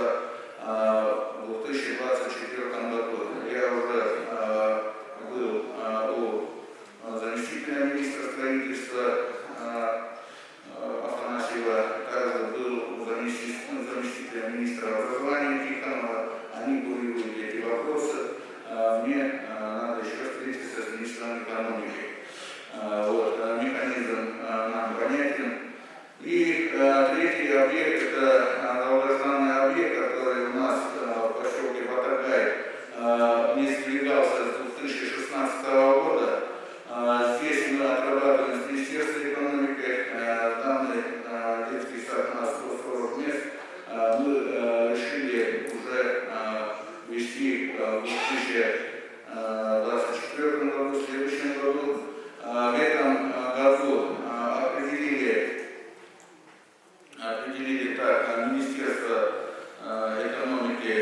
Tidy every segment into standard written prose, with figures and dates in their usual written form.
строительства в 2024 году. Я уже был у заместителя министра строительства Афанасьева, также был у заместителя министра образования Тихонова. Они курируют эти вопросы. Мне надо еще встретиться с министром экономики. Вот, механизм нам понятен. И третий объект – это долгожданный объект, который у нас в поселке Батагай не сдвигался с 2016 года. Здесь мы отрабатываем с Министерством экономики данный детский сад на 140 мест. Мы решили уже вести в 2024 году, в следующем году. В этом году определили так, Министерство экономики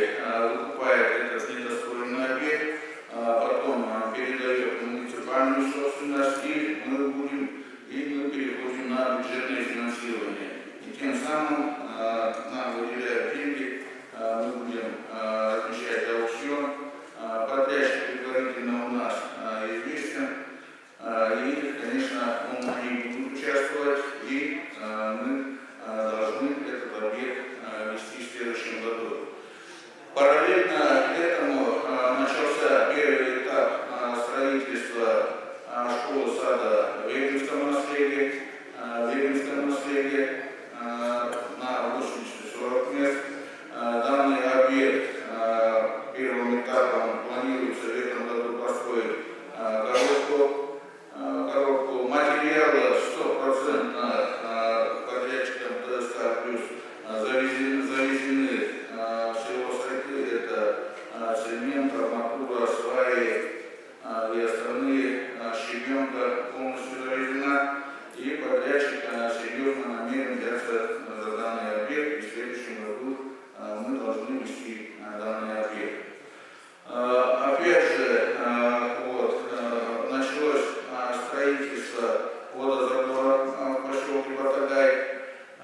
выкупает этот недостроенный объект, потом передает муниципальную собственность, и мы переходим на бюджетное финансирование. И тем самым нам выделяют деньги, мы будем размещать аукцион. Подрядчик предварительно у нас известен, и, конечно, они будут участвовать, и мы должны этот объект вести в следующем году. Параллельно этому начался первый этап строительства школы-сада в Егинском наследии на 80-40 мест. Данный объект первым этапом планируется в этом году построить коробку. Материалы 100% подрядчиком ТСК плюс завезены в село Сайты. Это цемент, арматура, сваи и остальные, щебенка полностью завезена. И подрядчик серьезно намерен взяться за данный объект. И в следующем году мы должны вести данный объект. Опять же, вот, началось строительство водозабора в поселке Батагай.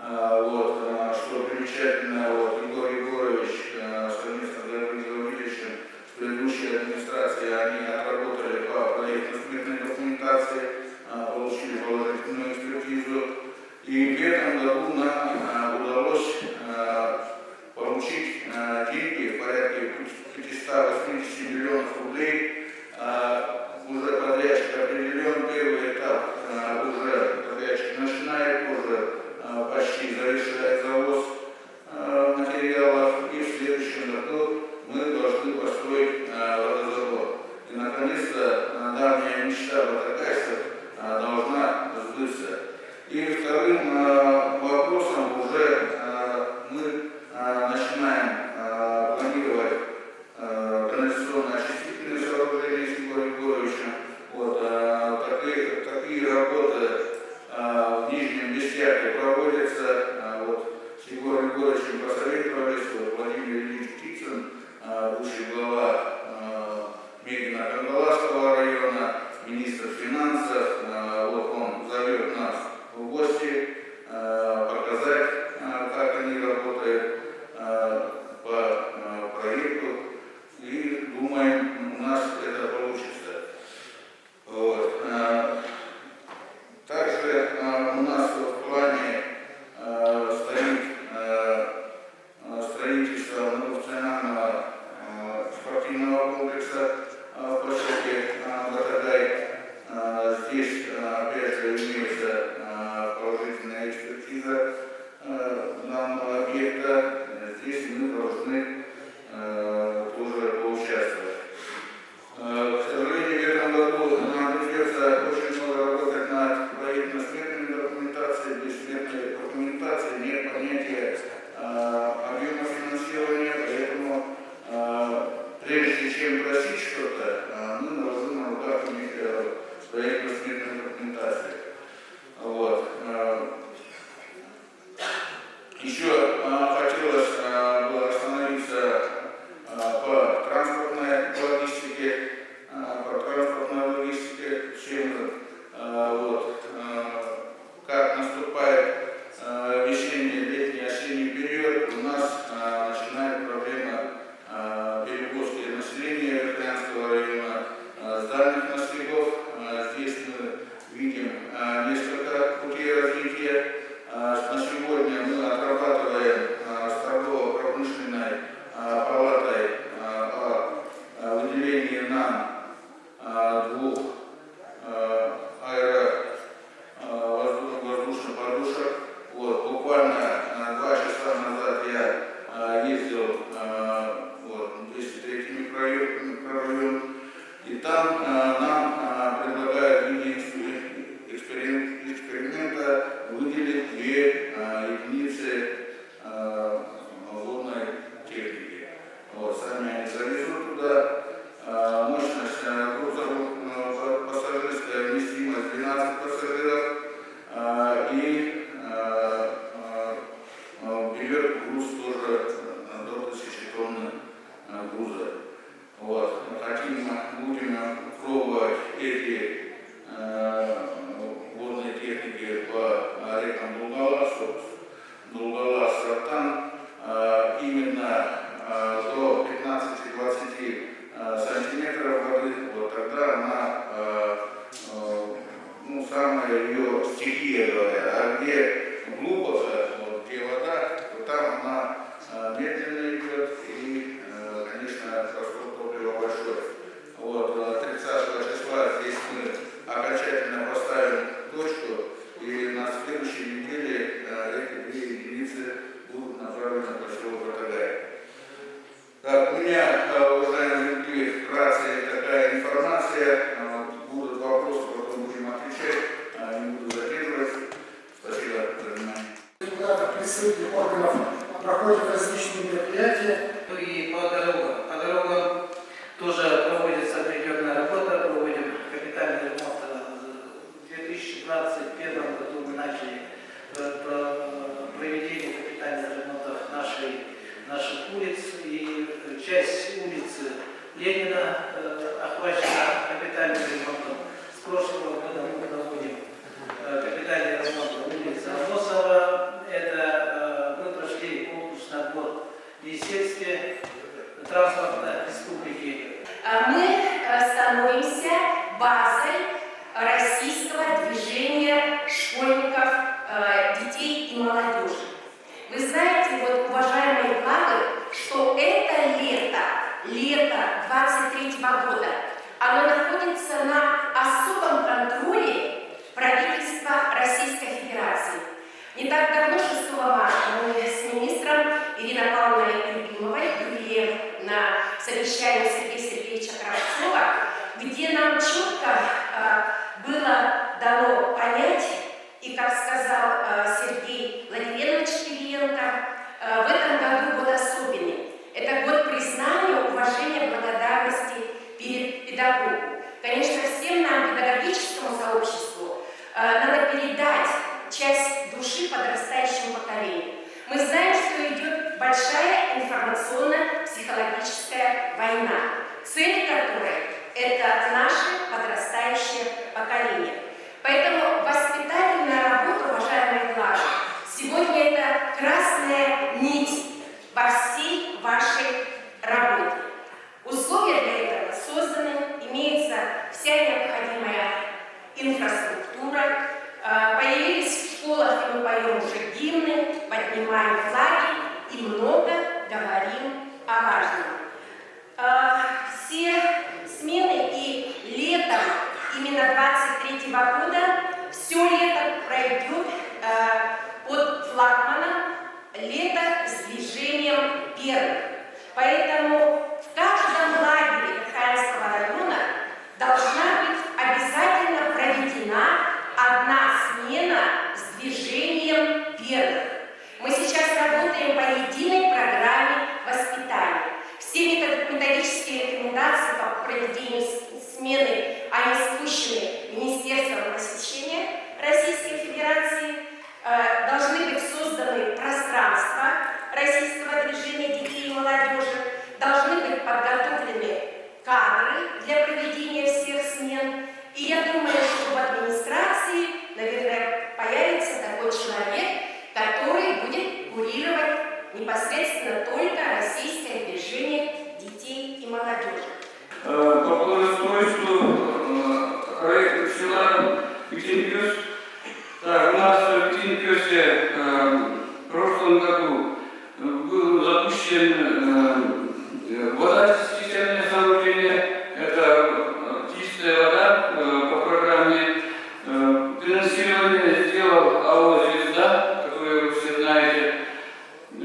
Вот, что примечательно, вот, Егор Егорович совместно с Гаврилом Владимировичем, с предыдущей администрацией, они отработали по проектно-сметной документации, получили положительную экспертизу. И в этом году нам удалось получить деньги в порядке 580 миллионов рублей. Уже подрядчик определен, первый этап уже подрядчик начинает, уже почти завершает завоз материалов, и в следующем году мы должны построить водозабор. И наконец-то давняя мечта батагайцев должна сбыться. И вторым вопросом уже мы начинаем планировать канализационно-очистительные сооружения с Егором Егоровичем. Вот, такие работы в Нижнем Бестяке проводятся. Вот, с Егором Егоровичем посоветовались, вот, Владимир Ильич Птицын, бывший глава Мегино-Кангаласского района, министр финансов, вот он зовет нас в гости, показать, как они работают по проекту, и думаем, у нас это получится. Вот. Также у нас в плане стоит строительство многофункционального спортивного комплекса в поселке Батагай. Здесь, опять же, имеется положительная экспертиза данного объекта. Здесь мы должны тоже поучаствовать. К сожалению, в этом году нам придется очень много работать над проектно-сметной документацией. Без сметной документации нет понятия объема финансирования, поэтому прежде чем просить что-то, Вот, сами они завезут туда. Мощность грузопассажирская вместимость 12 пассажиров и берет груз тоже до 1000 тонн груза. Вот. Хотим, будем пробовать эти водные техники по рекам Дулгалас, Дулгалас, Сартан, именно до 15-20 сантиметров воды, вот тогда она, ну, самая ее стихия, говорят, а где глубоко, вот, где вода, то там она медленно идет и, конечно, расход топлива большой. Вот, 30 числа здесь мы окончательно поставим точку, и на следующей неделе эти две единицы будут направлены по селу Батагай. Так, у меня, уважаемые люди, вкратце такая информация. Будут вопросы, потом будем отвечать. Не буду задерживать. Спасибо за внимание. Депутатов представителей органов проходят различные мероприятия. Ну и по дорогам. По дорогам тоже проводится определенная работа, проводим капитальный ремонт. В 2021 году мы начали проведение капитальных ремонтов наших улиц. И часть улицы Ленина охвачена капитальным ремонтом. С прошлого года мы проводим капитальный ремонт улицы Амосова. Это мы прошли конкурсный отбор в Министерстве транспорта республики. Мы становимся базой российского движения школьников, детей и молодежи. Вы знаете, вот, уважаемые главы, что это лето, лето 23 года, оно находится на особом контроле правительства Российской Федерации. Не так давно, 6 марта, мы с министром Ириной Павловной Любимовой были на совещании Сергея Сергеевича Кравцова, где нам четко было дано понять, и, как сказал Сергей Владимирович Кириенко, в этом году год особенный. Это год признания, уважения, благодарности перед педагогом. Конечно, всем нам, педагогическому сообществу, надо передать часть души подрастающему поколению. Мы знаем, что идет большая информационно-психологическая война, цель которой – это наше подрастающее поколение. Поэтому воспитательная работа, уважаемые главы, сегодня это красная нить во всей вашей работе. Условия для этого созданы, имеется вся необходимая инфраструктура, появились в школах, и мы поем уже гимны, поднимаем флаги и много говорим о важном. Все смены и летом именно 23 года, все лето пройдет под флагманом «Лето с движением первых». Поэтому в каждом лагере Верхоянского района должна быть обязательно проведена одна смена с движением первых. Мы сейчас работаем по единой программе воспитания. Все методические рекомендации по проведению смены, они спущены Министерством просвещения Российской Федерации. Должны быть созданы пространства российского движения детей и молодежи, должны быть подготовлены кадры для проведения всех смен. И я думаю, что в администрации, наверное, появится такой человек, который будет курировать непосредственно только российское движение детей и молодежи. По благоустройству села Бектенпес. Так, у нас в Бектенпесе в прошлом году был запущен водоочистительное сооружение. Это чистая вода по программе. Финансирование сделал АО «Звезда», которую вы все знаете. 3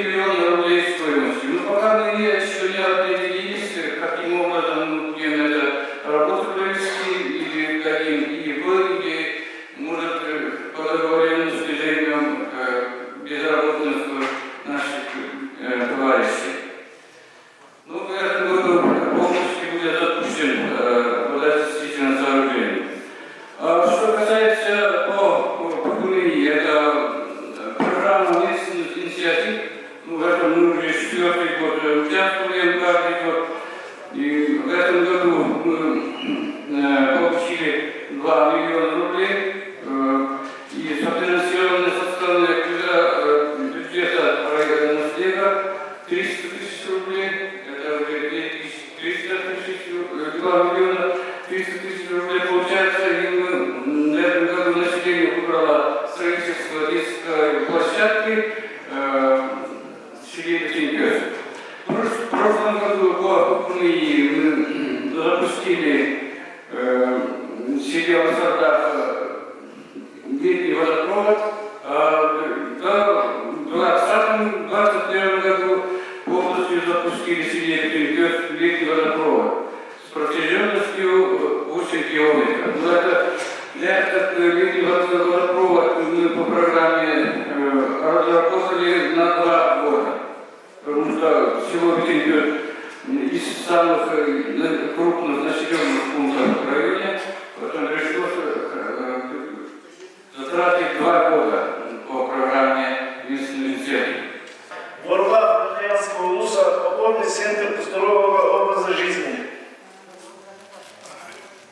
миллиона рублей стоимостью. Но пока мы еще не определились, каким образом мы будем эту работу провести, или дадим или вы, или, может, по договоренности займем безработных наших товарищей. 300 тысяч рублей, это уже 300 тысяч, 2 миллиона 300 тысяч рублей получается, и мы на этом году население выбрало строительство детской площадки в селе Петенькёс. В прошлом году по мы запустили в селе Лосардах летний водопровод. В 2021 году полностью запустили в селе Петенькёс летний водопровод с протяженностью 8 километров. Но это, для этот летний водопровод мы по программе разработали на 2 года. Потому что село Петенькёс из самых крупных населенных пунктов в районе, поэтому пришлось затратить 2 года по программе инвестиций. В Орлах Верхоянского улуса опорный центр здорового образа жизни.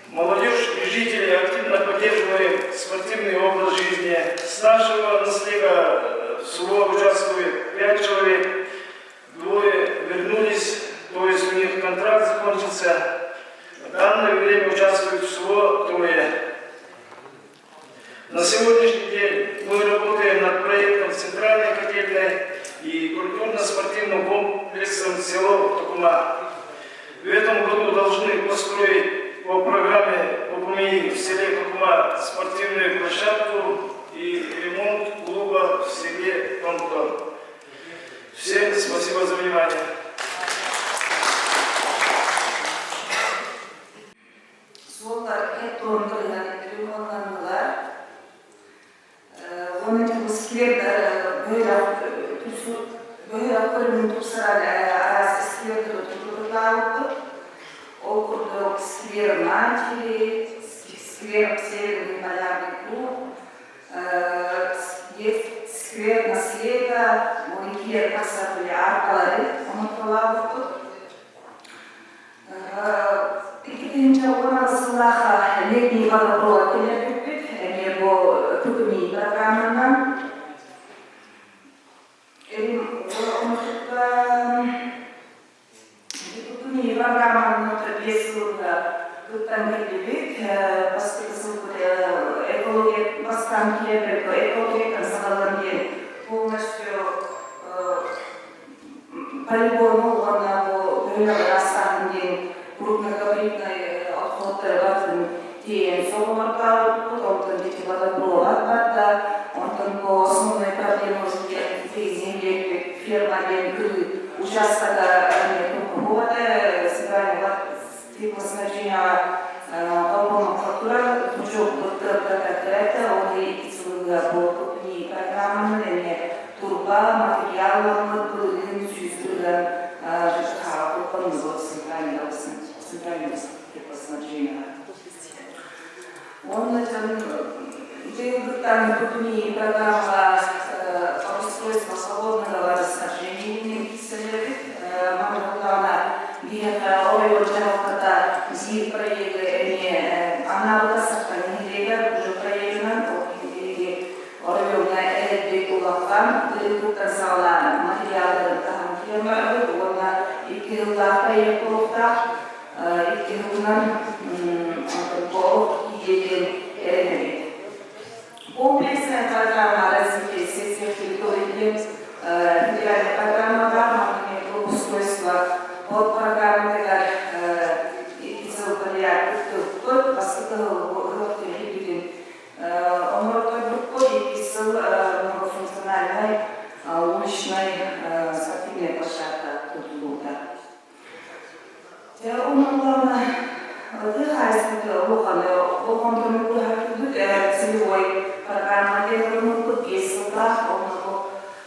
Молодежь и жители активно поддерживаем спортивный образ жизни. С нашего наслега в село участвует 5 человек. 2 вернулись, то есть у них контракт закончился. В данное время участвуют всего 3. На сегодняшний день мы работаем над проектом центральной котельной и культурно-спортивным комплексом село Токума. В этом году должны построить по программе ОПМИ в селе Токума спортивную площадку и ремонт клуба в селе Тонто. Всем спасибо за внимание. Суоллар эт туон ремонтланнылар. Оның сквер бөһүрак көрүмүн тупсарар араас сквердер тутуллаабыт. Ол курдук сквер матери, сквер Северный полярный круг, есть сквер наследа, киэр тахсар аркалары оҥортолообуппут. Иккитинче сыллааха летний водопровод кэлэрбиппит, эмиэ бу ТУКМИ программанан. ТУКМИ программанан 5 сылга кыттан кэллибит, бастакы сылбыт экология бастан киэрбит, экологияттан саҕалан диэн полностью полигон уонна бу бөһүөлэк астааһын диэн крупногабаритный отходтары бартын тиэйэн соҕомортообуппут, онтон дети водопровод барда, онтон бу основной проблема ферма диэн кырыы участокка эмиэ центральный теплоснабжения холбонокко турар, тучок быттырыптар ол икки сылга бу ТУКМИ программаны эмиэ турба материалламмыт былырыын сүүс ЖКХ центрального теплоснабжения. Он быйылгыттан ТУКМИ программа обустройство свободного водоснабжения киселебит. Мамыркулаана биһиэхэ оройуон дьаһалтата биир проегы эмиэ анаабыта сахтан нэһилиэгэр уже проегынан оройуоҥҥа эрэлбит улахан быйылгыттан саҕалаан материалларын таһан киирэн барабыт уонна 2 сыллаах проект буолуохтаах. 2 сылынан олох киириэ диэн эрэнэбит. Комплексная программа развития сельских территорий диэн федеральная программа баар, благоустройство ол программатыгар 2 сыл подряд кыттыбыппыт, бастакы ыһыах бүтүн оҥорторбуппут, 2 сыл многофункциональнай уличной спортивная площадка тутуллубута. Онон тыа хаһаайыстыбата улахан болҕомтону быһаарбыт целевой программа диэн ылыммыппыт 5 сыллаах, онно бу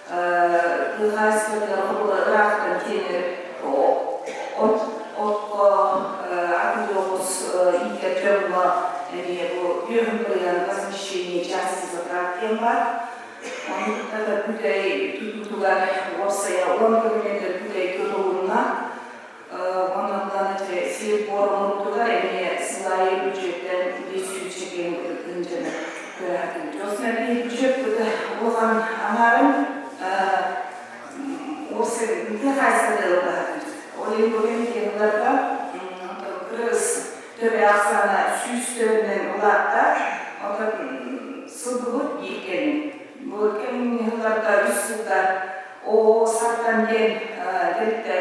тыа хаһаайыстыбата ыраахтан тиэнэр окко атыы оҕус иитэр дьоҥҥо эмиэ бу үөһүн бырыһыан возмещение части затрат диэн баар. Ону кытта бүтэй тутуутугар уопсайа 10 километр бүтэй тутулунна. Онон сир буор оҥорбутугар эмиэ сыл аайы бюджеттэн 500 тыһыынчаны көрө Осна бюджет улахан аҥаарын Тыа хаһаайыстыбата ыллаһар. Ол иһин бу кэмитиэтилэргэ кыргыз төбө ахсаана 100 төбөнөн улаатта. Оттон сылгыбыт биир кэлин. Бу кэлиҥҥи сылларга үс сылга оо сартан диэн тэрилтэ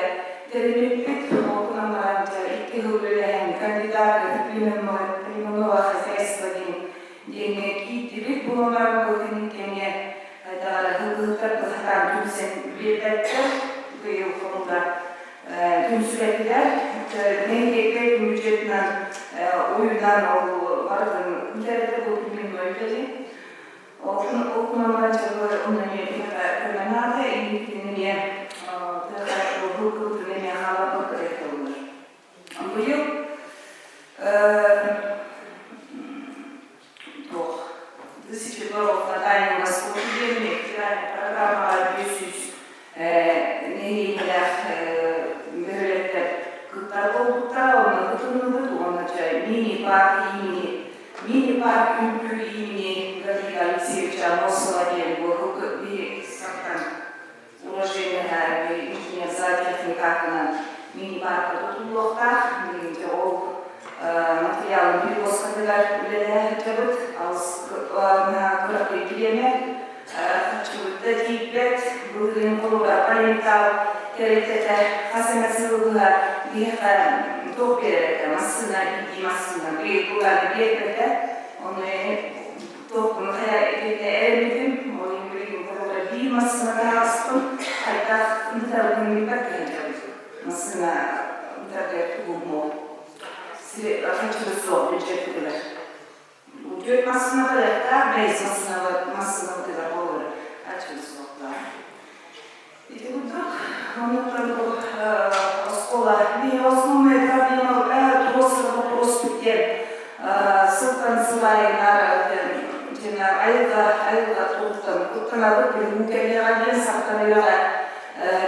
тэриммиппит. Ол гынан баран икки сыл үлэлэһэн кандидат племенного хозяйства диэн диэҥҥэ киирдибит. Буолан баран бу кэнниттэн даҕаны ыһыктар сатаан түмсэн биэрбэттэр. Быйыл хомуна түмсүбэтилэр. Нэһилиэккэ бюджетынан уйунан ол барытын үлэлэтэ бу племенной үлэли. Ол гынан дьылы көмө наада, инникитин эмиэ тыа эмиэ хаалар проектылар. Быйыл туох тысячи дворов на Дальнем Востоке диэн федеральнай программаҕа 500 нэһилиэнньэлээх бөһүөлэктэр кыттар буолбуттара, онно кытынныбыт уонна мини-парк имени мини-парк үҥкүү имени Гаврила Алексеевича Аммосова диэн бу сартан уложение инженер зоотехникатынан мини-парка тутуллуохтаах. Ол материалын перевозкатыгар үлэлэһэ сылдьабыт. Кыракый бириэмэ харчыбыт тиийбэт. Былырыын холобура Полиметалл тэрилтэтэ хас эмэ сылы быһа биһиэхэ туох биэрэр этэ, массыына, биирдии массыына быйыл биэрбэтэ. Ону туохпун хайа итиннэ эрэммитим, ол иһин билигин холобура биир массыына таһаҕаспын хайдах ыытарбын билбэккэ сылдьабын. Массыына ыытарга тугум харчыбыт суох бюджеппитигэр. Түөрт массыына барыахтаах, бэйс массыынабытыгар буолар харчыбыт суохтаах. Ити курдук, оннуктан бу оскуола биһи основной проблема туруорсар вопроспут диэн сылтан сыл аайы айылҕа айылҕа туруктан куттанабыт билигин кэлиэҕэ диэн сахтан үлэҕэ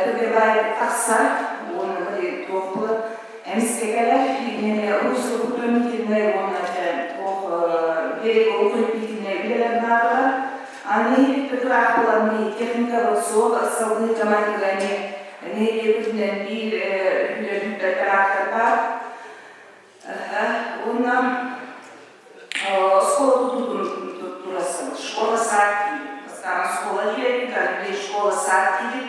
көбөбай тахсар уонна били туох буолар эмискэ кэлэр иннинэ уусурбутун уонна туох берег укрепительнай үлэлэр наадалар. Аны тыраахталарны техникабыт суох салгыы командирани нэһилиэкпитинэн биир үлэлүүр трактор баар. Уонна оскуола тутуутун турасыбыт. Школа сад диибит. Бастаан оскуола диэбит, аны школа сад диибит.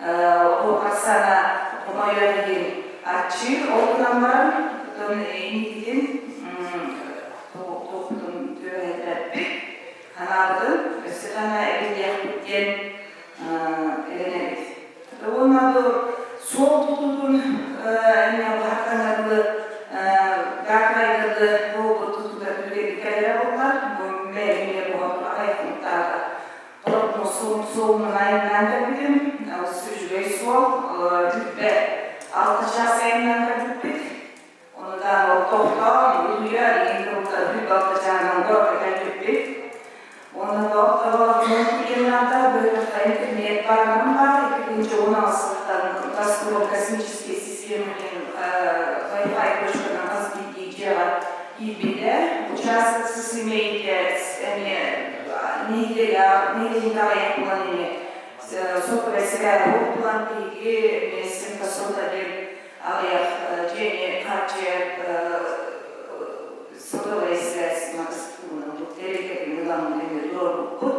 Оксана хомойор иһин аччыыр, ол гынан баран инникитин туохпутун түөһэтирэппит. Ханаабытын өссө даҕаны эбиллиэхпит диэн эрэнэбит. Уонна бу суол тутуутун эмиэ баһартаҥҥа гакрайдарды буолбут тутуута түргэнник кэлэрэ буоллар, бу эмиэ буһан аҕай хонуктаата. Суолунан айаннаан кэлбитим, үчүгэй суол, бүппэ алта чаас айаннаан кэлбиппит. Ону даҕаны тохтоон, утуйар, иҥин курдук бүп алта чааһынан горка кэлбиппит. Уонна тоохторо киэннаата бөһүөлэккэ интернет баарынан баар, 2016 сылтан Газпром космические системы диэн Wi-Fi точканан хас биирдии дьиэҕэ киирбитэ. Участок сысымейде эмиэ нэһилиэгэ аҕыйах буолан эмиэ сотовай связь буолан биһиги эмиэ сота диэн аҕыйах дьиэни хааччыйар сотовай связь тэрилтэтин ыламмын эмиэ туруорбуппут.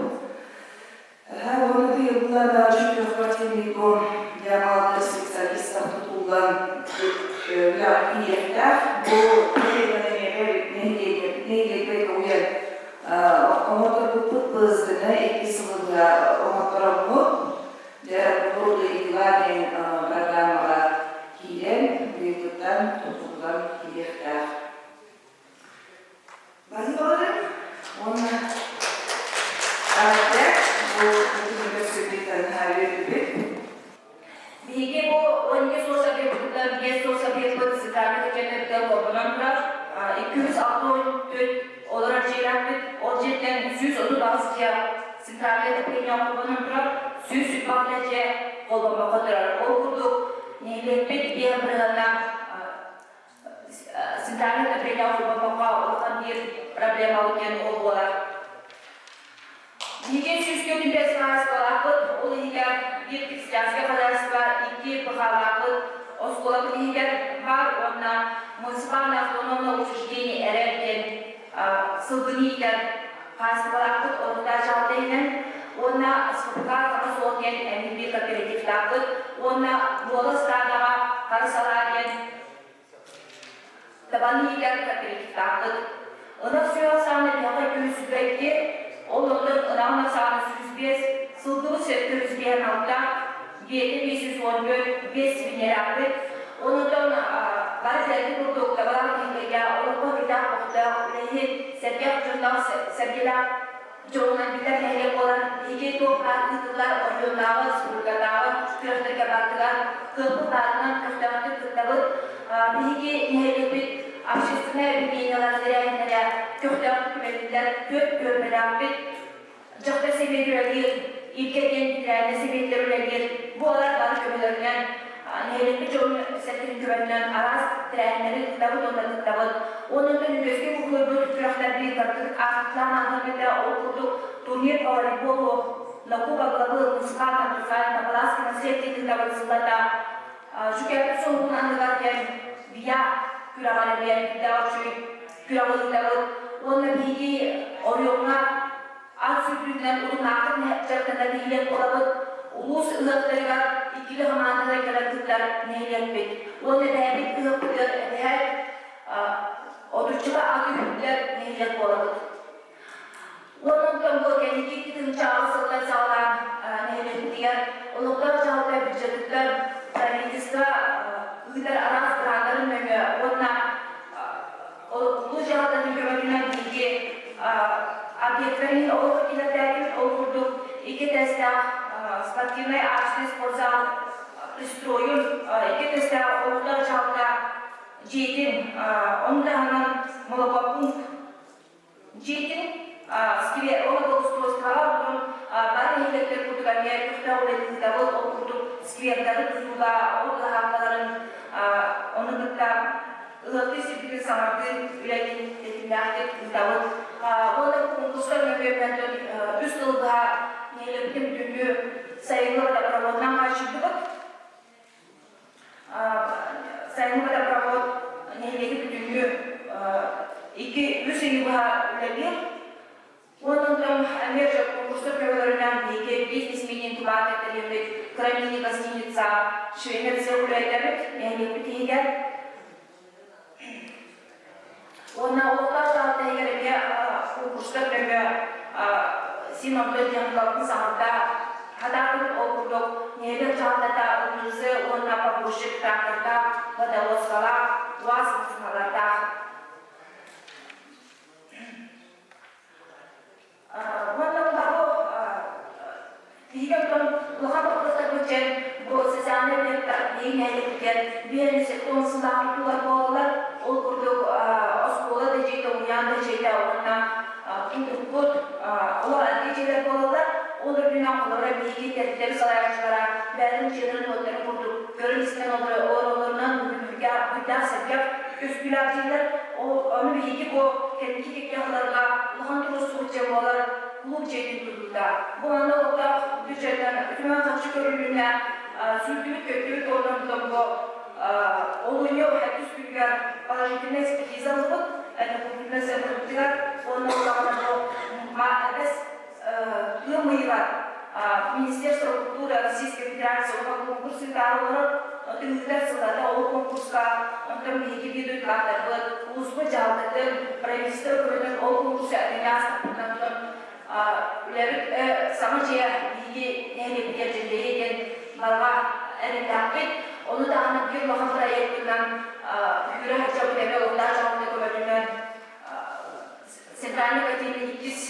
Уонна быйылгылар четырехквартирный дом для молодых специалистов тутуллан үлэҕэ киириэхтээх. Бу нэһилиэкпэ уйан оҥотторбуппут ПСД-ны икки сылыгар оҥоттороммут. Дьэ, бу ыйыыга диэн программаҕа киирэн, быйылгыттан тутуллан киириэхтээх. Баһыыбаларын уонна Арда бу көрсүбүттэн үөрдүбүт. Биһиги бу 12 соцобъектыттан 5 соцобъекпыт социальнай көчөннөргө холбонон турар. 264 олорор дьиэлээхпит. Ол дьиэттэн 138 дьиэ центральное отопление холбонон турар, 126 дьиэ холбоммокко турар. Ол курдук нэһилиэкпит биир бырыһыаннаах центральное отопление холбоммокко улахан биир проблемабыт диэн ол буолар. Биһиги 104 125 хаһаайыстыбалаахпыт, ол иһигэр биир крестьянскай хаһаайыстыба, икки ПХ-лаахпыт, оскуолабыт иһигэр баар уонна муниципальное автономное учреждение эрэр диэн сылгыны иитэр хаһаайыстыбалаахпыт, ордуктаах дьаһалта иһинэн уонна СПК Саха суол диэн эмиэ биир кооперативтаахпыт уонна Буола ыстаадаҕа Хара салаа диэн Табаны иитэр кооперативтаахпыт. Ынах сүөһү ахсаана биһиэхэ 202, ол онтон ынаҕын ахсаана 105, сылгыбыт 756, биэтэ 514, биэс сибиинньэлээхпит. Онтон бары билэргит курдук табалаах киһилэргэ олоххо кытаах көхтөөх, үлэһит, сэргэх дьонноох сэргэлээх дьонунан биллэр нэһилиэк буолан, биһиги туох баар ыытыллар оройуоннааҕы, республикатааҕы күрэхтэргэ бардылар, кыахпыт баарынан көхтөөхтүк кыттабыт. Биһиги нэһилиэкпит общественнай объединениелар тэрээһиннэрэ көхтөөхтүк үлэлииллэр, түөрт түөлбэлээхпит. Дьахтар сэбиэт үлэлиир, Илгэ диэн бэтэрээннэр сэбиэттэр үлэлиир. Бу алар бары көмөлөрүнэн нэһилиэкпит дьонун сэргэтин көмөтүнэн араас тэрээһиннэри ыытабыт уонна кыттабыт. Уонна оттон үгэскэ кубулуйбут күрэхтэрбит барытын аахтаан ааһыам этэ. Ол курдук турнир по волейболу на Кубок главы муниципального образования Табаласки наследие ыытабыт сыллата Дьүкээбит суолун анныгар диэн ВИА күрэҕэр эмиэ элбэх үчүгэй күрэҕи ыытабыт. Уонна биһиги оройуоҥҥа Ат сүрдүүтүнэн утумнаахтык дьарыктанар нэһилиэк буолабыт. Улуус ыһыахтарыгар иккили хамаандалар кэлэн кыттар нэһилиэкпит. Уонна бэйэбит ыһыахпытыгар эбэһээт отуччуга ат үһүллэр нэһилиэк буолабыт. Уонна онтон бу кэнники икки сылтан саҕалаан нэһилиэкпитигэр олохтоох дьаһалта бюджетыттан правительство ыытар араас граннарын нөҥүө уонна Улуус дьаһалтатын көмөтүнэн биһиги объектарын олох киллэрдээтибит. Ол курдук икки этээстээх спортивнай арочный спортзал пристройун, икки этээстээх олохтоох дьаһалта дьиэтин, ону таһынан молокопункт дьиэтин сквер олобоустройствоҕа онон бары нэһилиэктэр курдук эмиэ көхтөөх үлэни ыытабыт. Ол курдук сквердары тутууга, оҕо былаһааккаларын ону кытта ыһыахтыы сирбитин саҥардыы үлэтин тэтимнээхтик ыытабыт. Уонна куонкурска нөҥүөммөтөн үс сыл быһа нэһилиэкпитин бүтүннүү сайыҥҥы водопроводынан хааччыйдыбыт. Сайыҥҥы водопровод нэһилиэги бүтүннүү икки үс ыйы быһа үлэлиир. Уонна онтон эмиэ конкурстар көмөлөрүнэн биһиги бизнес-мини-инкубатор тэрийэммит, кыра мини-гостиница, швейный цех үлэлээбит нэһилиэкпит иһигэр. Уонна олохтоох дьаһалта иһигэр эмиэ конкурстар нөҥүө син онто техникаларын саҥарда хатаатыбыт. Ол курдук нэһилиэк дьаһалтата УТЗ уонна погрузчик трактордаах, водовозкалаах, УАЗ массыыналардаах. Уонна улахан биһиги оттон улахан боппуруостарбыт дьэн бу социальнай объектар биһиги нэһилиэкпитигэр биэрэн сыллаах тутуулар буолаллар. Ол курдук оскуола да дьиэтэ, уһуйаан да дьиэтэ уонна кулууппут олор альби дьиэлэр буолаллар. Ол үрдүнэн холобура биһиги тэрилтэбит салайааччылара бэйэлэрин дьиэлэрин-уоттарын курдук көрөн-истэн олороллорунан бүгүнүргэ буйдаах-сэргэх көстүүлээх дьиэлэр. Ону биһиги бу кэнники кэккэ сылларга улахан туруорсубут дьиэ буолар кулууп дьиэтин тутуута. Бу манна олохтоох бюджеттан үтүмэн харчы көрүлүннэ, сүүрдүбүт-көттүбүт уонна онтон бу олунньу сэттис күнүгэр положительная экспертиза ыллыбыт, этнокультурнай центрбытыгар уонна улахан бу эбэс ыам ыйыгар Министерство культуры Российской Федерации улахан конкурс ыытаары олорор. Тыҥыытар сыллата ол конкурска онтон биһиги биир дойдулаахтарбыт улууспут дьаһалтатын, правительство көмөтүн ол конкурса этэҥҥэ ааспыппытынан тутан үлэбит саҥа дьиэ биһиги нэһилиэкпитигэр дьэллэйиэ диэн барҕа эрэллээхпит. Ону таһынан биир улахан проекпытынан Үүрэ сылдьабыт эмиэ олохтоох дьаһалта көмөтүнэн Центральный котельный иккис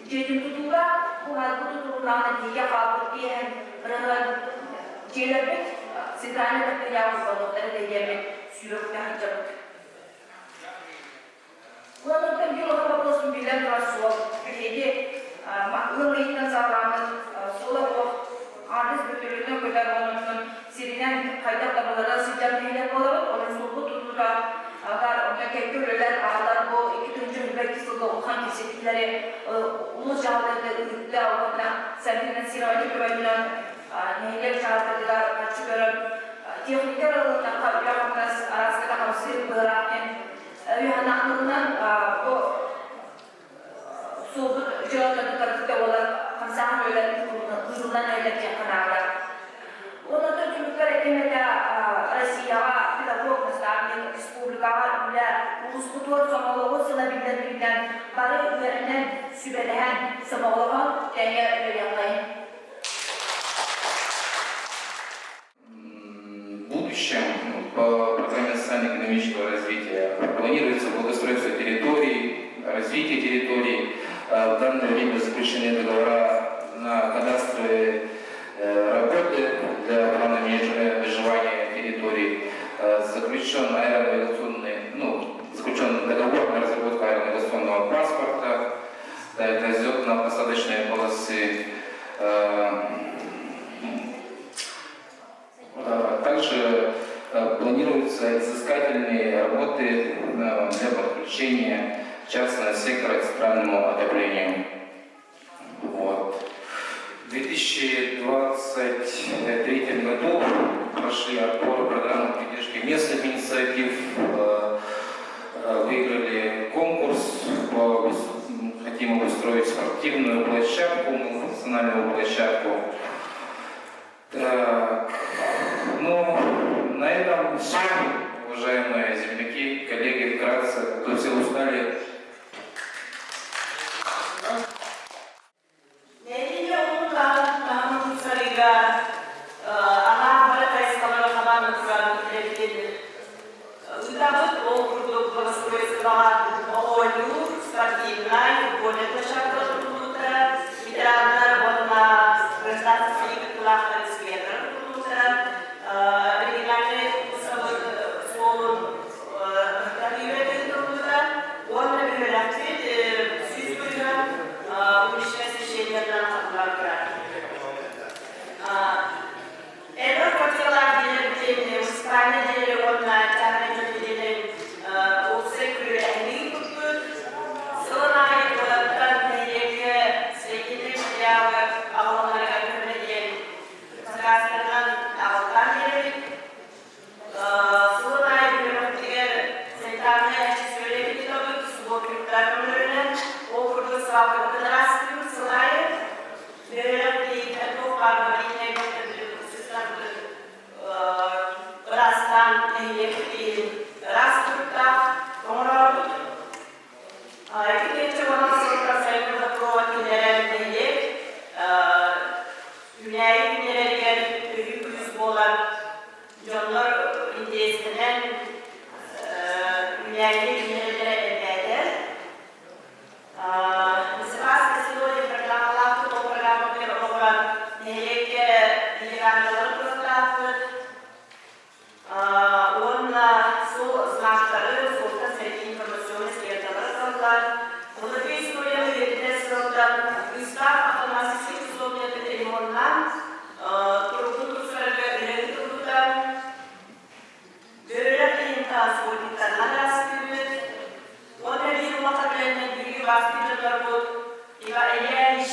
дьиэтин тутууга бу бу тутулуннаҕына биһиги хаалбыт биэһэн бырыһыан дьиэлэрбит центральный котельняҕа холбонуохтара диэммит сүүрүөхтэ сылдьабыт. Уонна биир улахан боппуруоспун биллэн турар суол. Биһиги ыам ыйыттан саҕаламмыт суола суох аадыс бөтөлүнэн көтөр уонна сиринэн хайдах да баларан сылдьар нэһилиэк буолабыт. Онон суолбут тутуута онно кэккэ үлэлэр аалар бу 2022 сылга улахан кэпсэтиилэри улуус дьаһалтата ыытта уонна софинансирование көмөтүнэн нэһилиэк дьаһалтатыгар харчы көрөн техника ылыннахха үлэ-хамнас арааската хамсыыр быһыылаах диэн өйүһанаахтылынан бу суолбут дьыалатын тутарбыта буолан хамсааһын үлэлэр ыытыллан эрэллэр диэххэ наада. Уонна түмүккэр этим этэ Россияҕа педагог наставник республикаҕа үлэ улууспутугар сомоҕолоһуу сыла биллэрбитинэн бары үөрэнэн, сүбэлэһэн, сомоҕолоһон тэҥҥэ үлэлиэххэйин. В будущем по программе социально-экономического развития планируется благоустройство территорий, развитие территорий. В данное время заключены договора на кадастровые работы для плана межевания территорий. Заключен аэронавигационный, ну, заключен договор на разработку аэронавигационного паспорта. Да, это взлетно-посадочные полосы. Также планируются изыскательные работы для подключения частного сектора к центральному отоплению. Вот. В 2023 году прошли отбор программы поддержки местных инициатив, выиграли конкурс, по, хотим обустроить спортивную площадку, многофункциональную площадку. Так, ну, на этом все, уважаемые земляки, коллеги, вкратце, то все устали. Нэһилиэнньэ уһун таһымын тупсарыыга анаан бары хайысхалары хабан туран үлэбитин ыытабыт. Ол курдук благоустройствоҕа оонньуур, спортивнай, футбольнай площадкалар тутуллубуттара, ветераннар уонна гражданскай кыттыылаахтар сквердара тутуллубуттара, региональнай уулуссабыт суолун ыһыктаһыы ыытыллыбыта уонна бөһүөлэкпит 100 бырыһыан уличное освещениетынан хатылан турар. Элбэх квартиралаах дьиэлэрбитин, муниципальнай дьиэлэри уонна частнай дьон дьиэлэрин уопсай күрүөлээһини ыыппыппыт. Сылын аайы куораттан нэһилиэккэ строительнай материалы аҕалалларыгар көмө диэн заказтарынан аҕалтаан биэрэбит. Сылын аайы үөрэхпитигэр санитарнай аччык ыытабыт, субботниктар көмөлөрүнэн. Ол курдук свалкабытын ыраастыыбыт сыл аайы. Үөрэх билиитэ туох баар аварийнай сыстарбытын ыраастаан нэһилиэкпитин ыраас туруктаах оҥоробут. Итинниччэ уонна сылтан сайын водопровод киллэрэн нэһилиэк үүнээйи үүннэрэригэр өйүү күүс буолан дьоннор интэриэстэнэн үүнээйини үүннэрэллэрэ элбээтэ. Высокасское село диэн программалаахпыт, ол программабытыгар олоҕуран нэһилиэккэ генеральналары туруортаахпыт. Уонна суол знактары, суолтан сэрэтии информационнай стендалары ылаллар. Былыргы историяны үйэтитэр сыалтан Кыыстаах Афанасьевский часовнятын ремоннаан, туругун тупсарарга үлэ ыытыллыбыта. Бөрөлөр иһин субботниктарынан араастыыбыт. Уонна биир улахан үлэннэн биһиги убаастыыр дьоннорбут Иван Ильич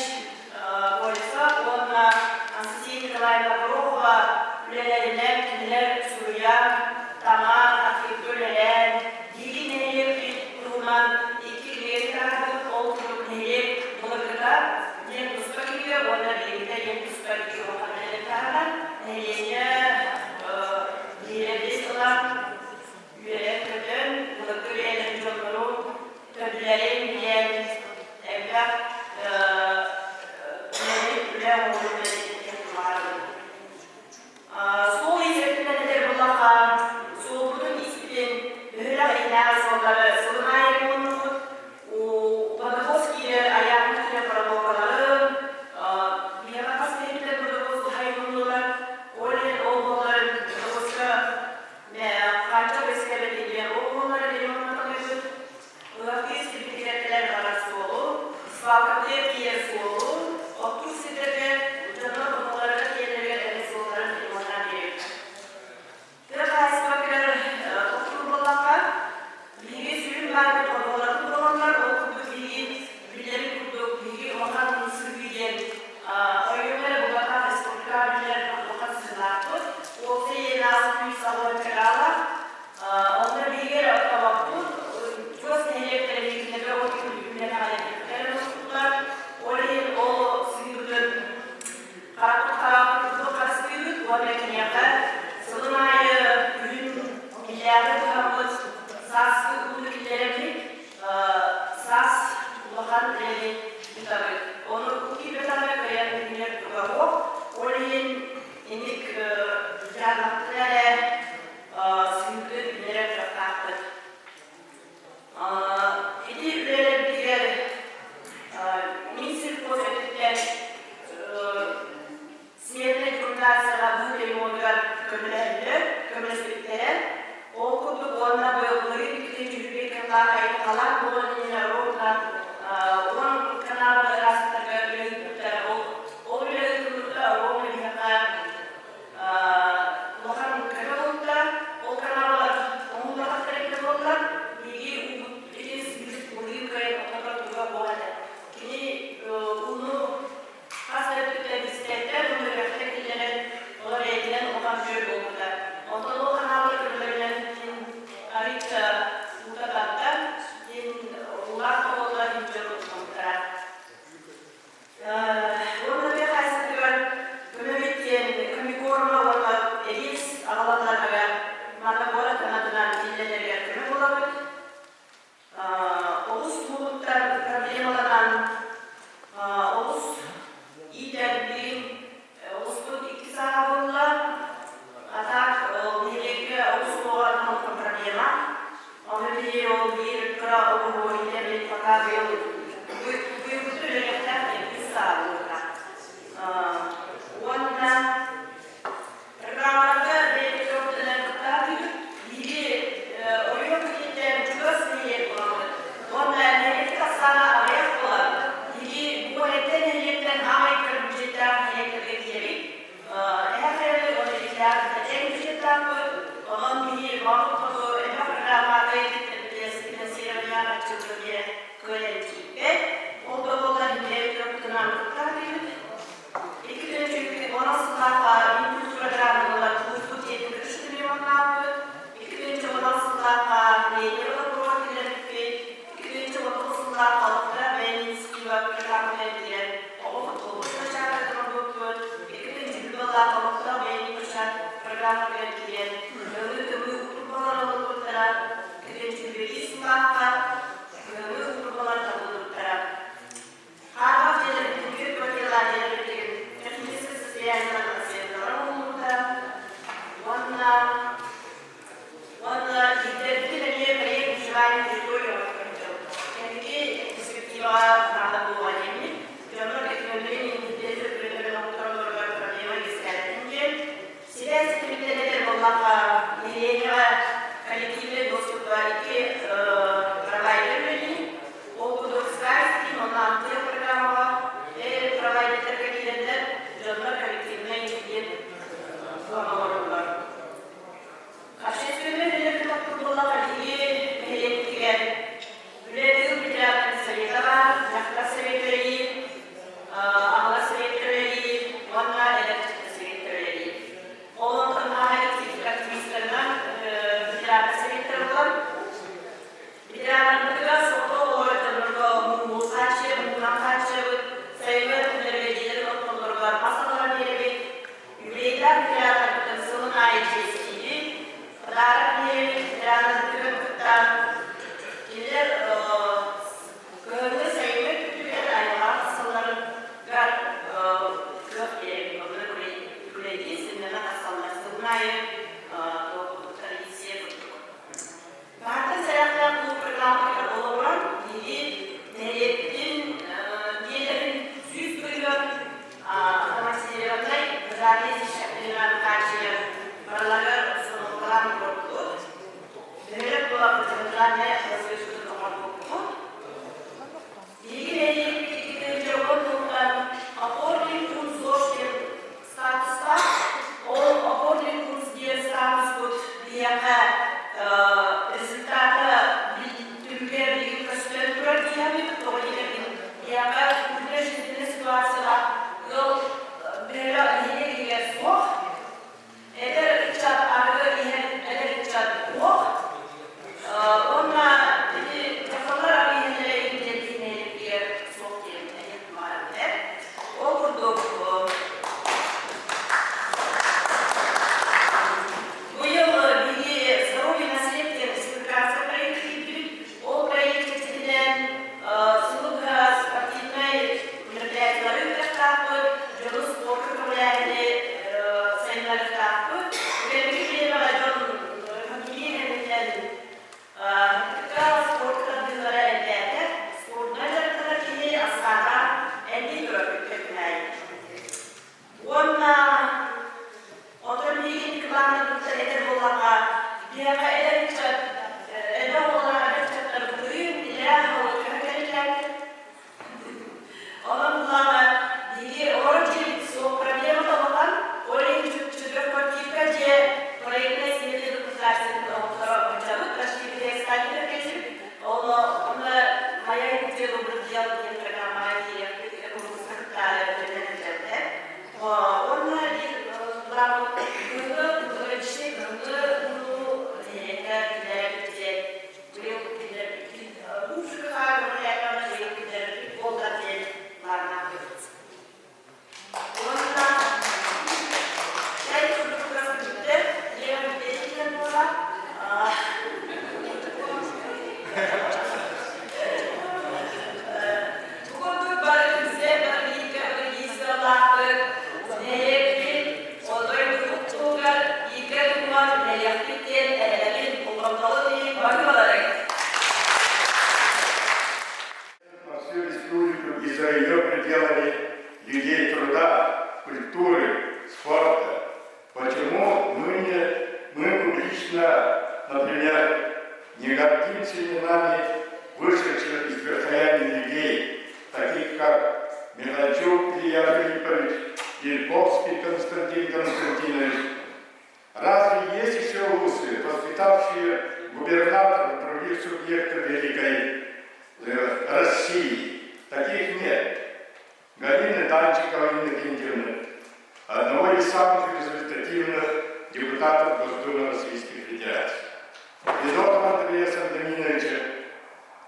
Колесов уонна Анастасия Николаевна Горохова үлэлэринэн кинилэр суруйан, таҥан, архивга үлэлээн, биһиги нэһилиэкпит туһунан икки кинигэни таһаарбыт. Ол курдук нэһилиэк былыргыта диэн туспа кинигэ уонна билиҥҥитэ диэн туспа икки улахан үлэлэри таһааран, нэһилиэнньэ биһирэбил ылан, үөрэн-көтөн, былыргы үйэлэрин дьоннору төрдүлэрин билэн, элбэх үлэ оҥоруу үлэтин баҕарабын. Суол ис өттүнэн этэр буоллахха, суолбутун испитин бөһүөлэк иһинээҕи суоллары сылын аайы ремоннуубут, водовоз киирэр айаан киирэр проволокаларын, биһиэхэ хас киһиттэн водовоз туһайыллылар, ол иһин ол буолларын водовозка хааччах үөскээбэтин ол буолларын ремоннаталыыбыт. Ыһыахтыыр сирбитигэр кэлэр барар суолу, свалкабытыгар тиийэр суолу, оттуур сирдэргэ дьоннор хотоллорыгар тиийэллэригэр эбит суолларын ремоннаан биэрэбит. Тыа хаһаайыстыбатын Саҕалаччагаала. Онно биһиги эрэ оттообоппут. Чугас нэһилиэктэрэ биһигиннэргэ от үлэлээн аҕалыахтара оҥостубуттар. Ол иһин ол сыыһыбытын харахпыт хараҕын харыстыыбыт уонна киниэхэ сылын аайы күһүн иллээҕи туһаммыт сааскы ууну киллэрэбит. Саас улахан үлэни ыытабыт. Ону уу киирбэтэҕинэ кыайан үүнэр туга суох. Ол иһин инник дьаһаннахпытына эрэ сыыһы үүннэрэр кыахтаахпыт. Ити үлэлэрбитигэр Минсельхоз өттүттэн Севернай декоммунизацияҕа быһыы ремонугар көмөлөһөллөр, көмөлөспүттэрэ. Ол курдук уонна быйылгы иккитин дьүһүйбүт кыллаах айылҕалаах буолан иннинэ роутунан уон канаабаны ыраастатарга үлэ ыыппыттара. Ол ол үлэ ыытыллыбыта ровно биһиэхэ улахан көмө буолбута. Ол канаабалар оҥоһуллубатахтара эбитэ буоллар, биһиги уубут итин былырыын кыайан оттотор туруга буолан этэ. Кини ууну Хас да өттүттэн истэрдэр, үөрэхтэр киллэрэн, олор бэйэтинэн улахан күөл буолбута. Онтон ол ханаалар көмөлөрүнэн син арыычча уута тарта, син уулаах да буоллар иһин дьон устубуттара. Уонна тыа хаһаайыстыбатыгар көмөбүт диэн комбикорма уонна эбиэс аҕалалларыгар манна куорат таһатынан киллэрэригэр көмө буолабыт. Олус туһуттан проблемаланан олус иитэн билигин олуспут икки сааһа буолла. А так нэһилиэккэ олус суоҕа проблема. Ону биһи ол биир кыра оҕуһу иитэбит пока быйыл быйылгыты үлэлиэхтээх иккис саа буолла. Уонна Программаларга бэйэбит кыахпытынан кыттаатыбыт. Биһиги оройуон кииниттэн чугас нэһилиэк буоламмыт. Уонна нэһилиэкпит ахсаана аҕыйах буолан, биһиги бу эрдэ нэһилиэктэн аамай көр бюджеттээх нэһилиэктэргэ киирэбит. Эһэ хайаны уонна итилээх тэҥ бюджеттаахпыт. Онон биһиги баҕабыт хоту элбэх программаҕа финансирование харчыбытын биэрэн кыайан тиийбэт. Ол да буоллар бэйэбит кыахпытынан кыттаатыбыт. Икки тыһыынча уон сыллаахха Минкульт программалар курсу диэн көстүмүөмнааппыт, 2010 сыллаахха Ленин олорбугар киллэрбиппит, 2019 сыллаахха олохтоох бэйэ инициатива программатыгар киирэн оҕо футболун площадкатын оҥорбуппут, 2020 олохтоох бэйэ программатыгар киирэн кыһыҥҥы уурбалар олорбуттара, 2021 сыллаахха кыһыҥҥы уурбалар табыллыбыттара. Хаарбах дьиэлэрбитин түөрт квартиралаах дьиэлэрбитин техническэй состояниенан оценкалара оҥоһуллубута уонна уонна иитэрбитин эмиэ проект выживания территории оҥорбут. Кэнники перспективаҕа наада буолуоҕа диэммит, дьоннор өтүмэллэрин иннинэ төлөбүрүн оҥоттороллоругар проблема үөскээбэтин диэн сибээс ситимиттэн этэр буоллахха, нэһилиэнньэҕэ коллективнай доступка икки провайдер үлэлиир. Ол курдук Sky уонна Антыа программаҕа провайдердарга киирэннэр дьоннор коллективнай диэн оҥороллор. Общественнай үлэлэрин тохтуур буоллахха биһиги нэһилиэкпитигэр үлэ тыыл ветераннарын совета баар, дьахтар совета үлэлиир, аҕалар совета үлэлиир уонна эдэр совет үлэлиир. Ол онтон активистарынан ветераннар советтара буолар. Ветераннарбытыгар соҕотох олорор дьоннорго муҥнуур хааччыйа, муҥунан хааччыйабыт, сайыҥҥы күннэргэ дьиэлэрин оттоллоругар мас аҕалан биэрэбит. Юбилейдаах ветераннарбытын сылын аайы чиэстиибит. Подарок биэрэбит ветераннарбытыгар кытта. Кинилэр кыһыҥҥы сайыҥҥы өттүгэр айылҕаҕа тахсалларыгар кыах биэрэбит. Онно күлэйдии сынньана тахсаллар. Сылын аайы традиция курдук. Баартан сэрэхтээх клуб программатыгар олоҕуран, биһиги нэһилиэкпитин дьиэлэрин 100 бырыһыан автоматизированнай пожарнай защитынан хааччыйар барыларыгар установкалаан олорбуппут. Бөһүөлэк буолан центральнай автосвязкытын оҥорбуппут. Биһиги нэһилиэкпит икки туһунан опорный пункт ЗОЖ диэн статустаах. Ол опорный пункт диэн статуспут биһиэхэ результата түмүгэ билигин көстөн турар диэхэммит. Тоҕо диэтэргин биһиэхэ культурнай жизненная ситуациялаах ыал бөһүөлэк нэһилиэк иһигэр суох. Эдэр ыччат арыгы иһэр Биһиэхэ эдэр ыччат, элбэх оҕолоох эдэр ыччаттар былырыын иллэрээ аһылыкка кэлэллэр. Онон буллаҕына биһиги олорор дьиэбит суох проблемата улахан. Ол иһин четырехквартирка дьиэ проектнай симэлин государственный оҥотторо ыччабыт почти переэкстатитер кэлсибит. Онно онно моя Якутия добрых дел диэн программаҕа киириэхпит конкурска кыттаары үлэлэнэн сылдьабыт. Уонна биир былааммыт кыһыҥҥы категоричнай кыһыҥҥы ууну нэһилиэккэ киллэрэбит диэн быйыл киллэрбит музыка хаарбаҕа быйыл киллэрбит буолла диэн былааннаахпыт. Уонна чай курдук көрбүттэр, Лена диэн буола. Бу курдук бары түмсэн, бары бииргэ регистралаахпыт, нэһилиэкпит, дойдубут туһугар бииргэ тутуһан үлэлиэхпит диэн эрэнэбин, болҕомтоҕут иһин бары баларыҥ. На всю республику и за ее пределами людей труда, культуры, спорта. Почему мы, не, мы публично, например, не гордимся именами вышедших из верхояния людей, таких как Михальчук Илья Филиппович, Ельковский Константин Константинович. Разве есть еще улусы, воспитавшие губернаторов других субъектов Великой России? Таких нет. Галины Данчиковой Иннокентьевны, одного из самых результативных депутатов Госдумы Российской Федерации. Федотова Андрея Сандаминовича,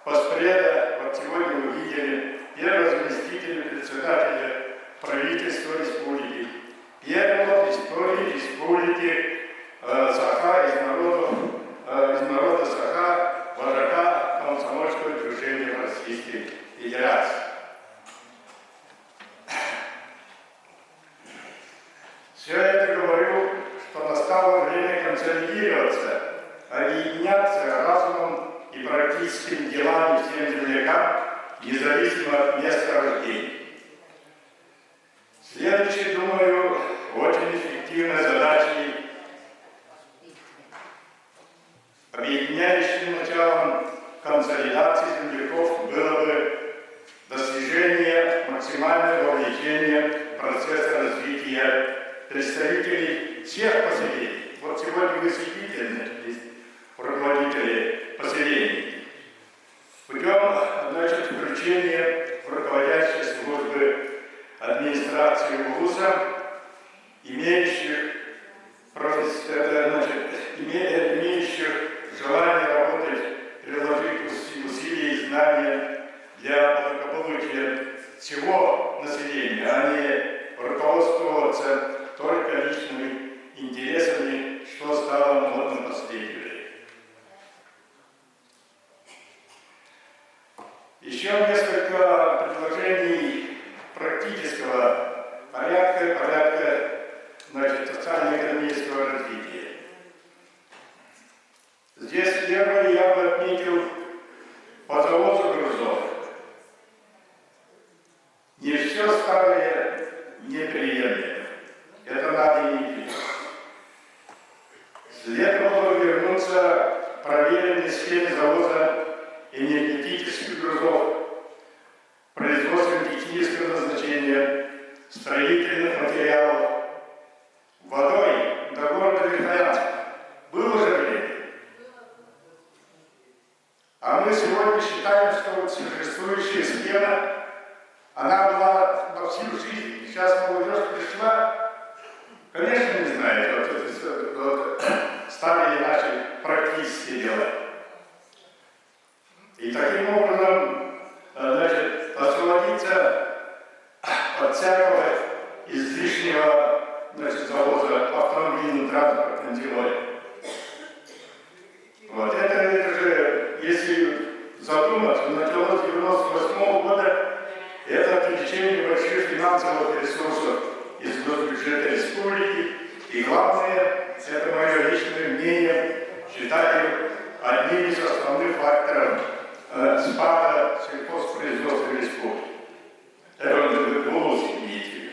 постпреда, вот сегодня вы видели, первого заместителя председателя правительства республики, первого в истории республики Саха из, народов, из народа Саха, вожака комсомольского движения в Российской Федерации. Все это говорю, что настало время консолидироваться, объединяться разумом и практическими делами всем землякам, независимо от места рождения. Следующей, думаю, очень эффективной задачей, объединяющим началом консолидации земляков было бы достижение максимального вовлечения в процесс развития представителей всех поселений. Вот сегодня вы сидите, значит, здесь руководители поселений. Путем, значит, включения в руководящие службы администрации УЛУСа, имеющих, значит, имеющих желание работать, приложить усилия и знания для благополучия всего населения, а не руководствоваться только личными интересами, что стало модным в последнее время. Еще несколько предложений практического порядка, порядка значит, социально-экономического развития. Здесь первое я бы отметил по завозу грузов. Не все старое неприемлемо. Это надо иметь в виду. Следовало бы вернуться к проверенной схеме завоза энергетических грузов, производством технического назначения, строительных материалов, водой до города Верхоянска. Было же время. А мы сегодня считаем, что вот существующая схема, она была во всю жизнь. Сейчас молодежь пришла, конечно, не знает, вот, это, вот, старые наши практические дела. И таким образом, значит, освободиться от всякого излишнего, значит, завоза автомобильным транспортом зимой. Вот это же, если задуматься, началось с 1998 года, это отвлечение больших финансовых ресурсов из госбюджета республики. И главное, это мое личное мнение, считаю одним из основных факторов спада сельхозпроизводства республики. Это голос имеете в виду.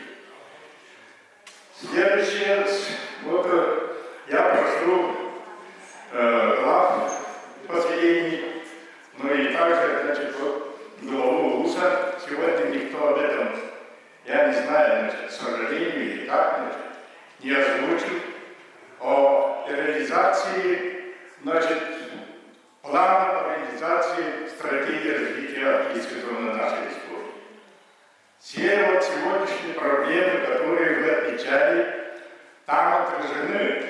Следующее, вот я прошу реализации, значит, плана по реализации стратегии развития Арктической зоны нашей республики. Все вот сегодняшние проблемы, которые вы отмечали, там отражены.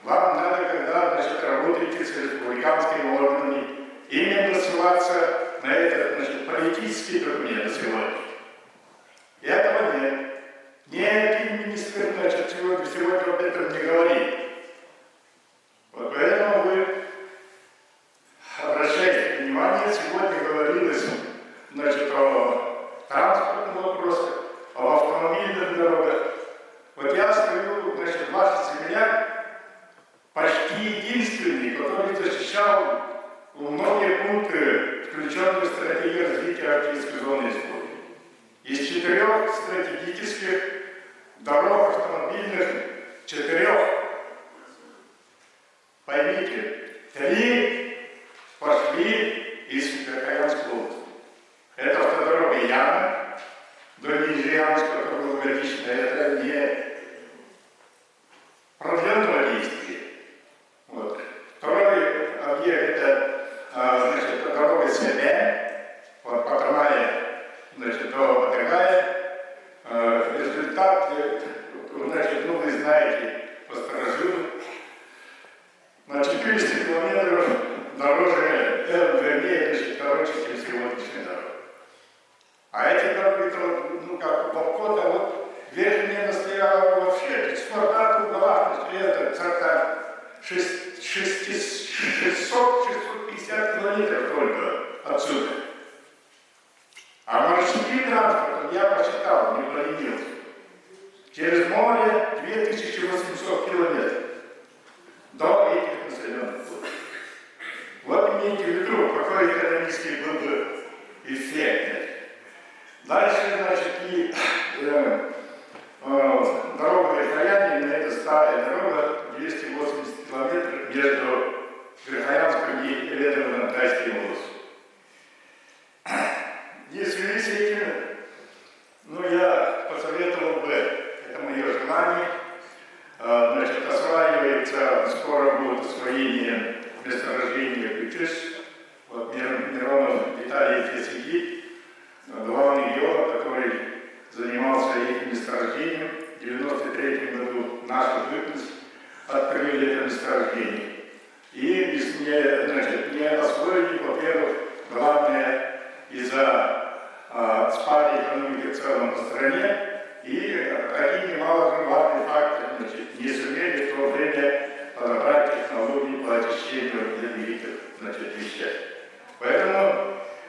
Вам надо, когда, значит, работаете с республиканскими органами, именно ссылаться на этот, значит, политический документ сегодня. Этого нет. Ни один министр, значит, сегодня об этом не говорит. Вот поэтому вы обращайте внимание, сегодня говорилось, значит, о транспортных вопросах, об автомобильных дорогах. Вот я стою, значит, ваша земля почти единственный, который защищал многие пункты, включенные в стратегию развития Арктической зоны республики. Из 4 стратегических дорог автомобильных, 4, поймите, 3 пошли из Верхоянской области. Это автодорога Яна до Нижеянска, круглогодичная, это не продленного действия. Вот. Второй объект это, значит, дорога Себе, вот, Патамая, значит, до Батагая. Результат, значит, ну вы знаете, по старожилу, на 400 километров дороже, вернее, значит, короче, чем сегодняшняя дорога. А эти дороги, ну как, в обход, а вот верхняя настояла вообще, это, 600-650 километров только отсюда. А морским транспортом я посчитал, не поленился. Через море 2800 километров до этих населенных пунктов. Вот имейте в виду, какой экономический был бы эффект. Дальше, значит, и дорога Верхоянья, именно это старая дорога, 280 километров между Верхоянском и Ледовым-Алтайским областью. И в связи с этим, ну, я посоветовал бы, это мое желание, значит, осваивается, скоро будет освоение месторождения Ключис, вот Миронов Виталий здесь сидит, главный геолог, который занимался этим месторождением. В 1993 году наша бытность открыли это месторождение. И, значит, не освоили, во-первых, главное, из-за спада экономики в целом в стране, и один немаловажный фактор, значит, не сумели в то время подобрать технологии по очищению ядовитых, значит, веществ. Поэтому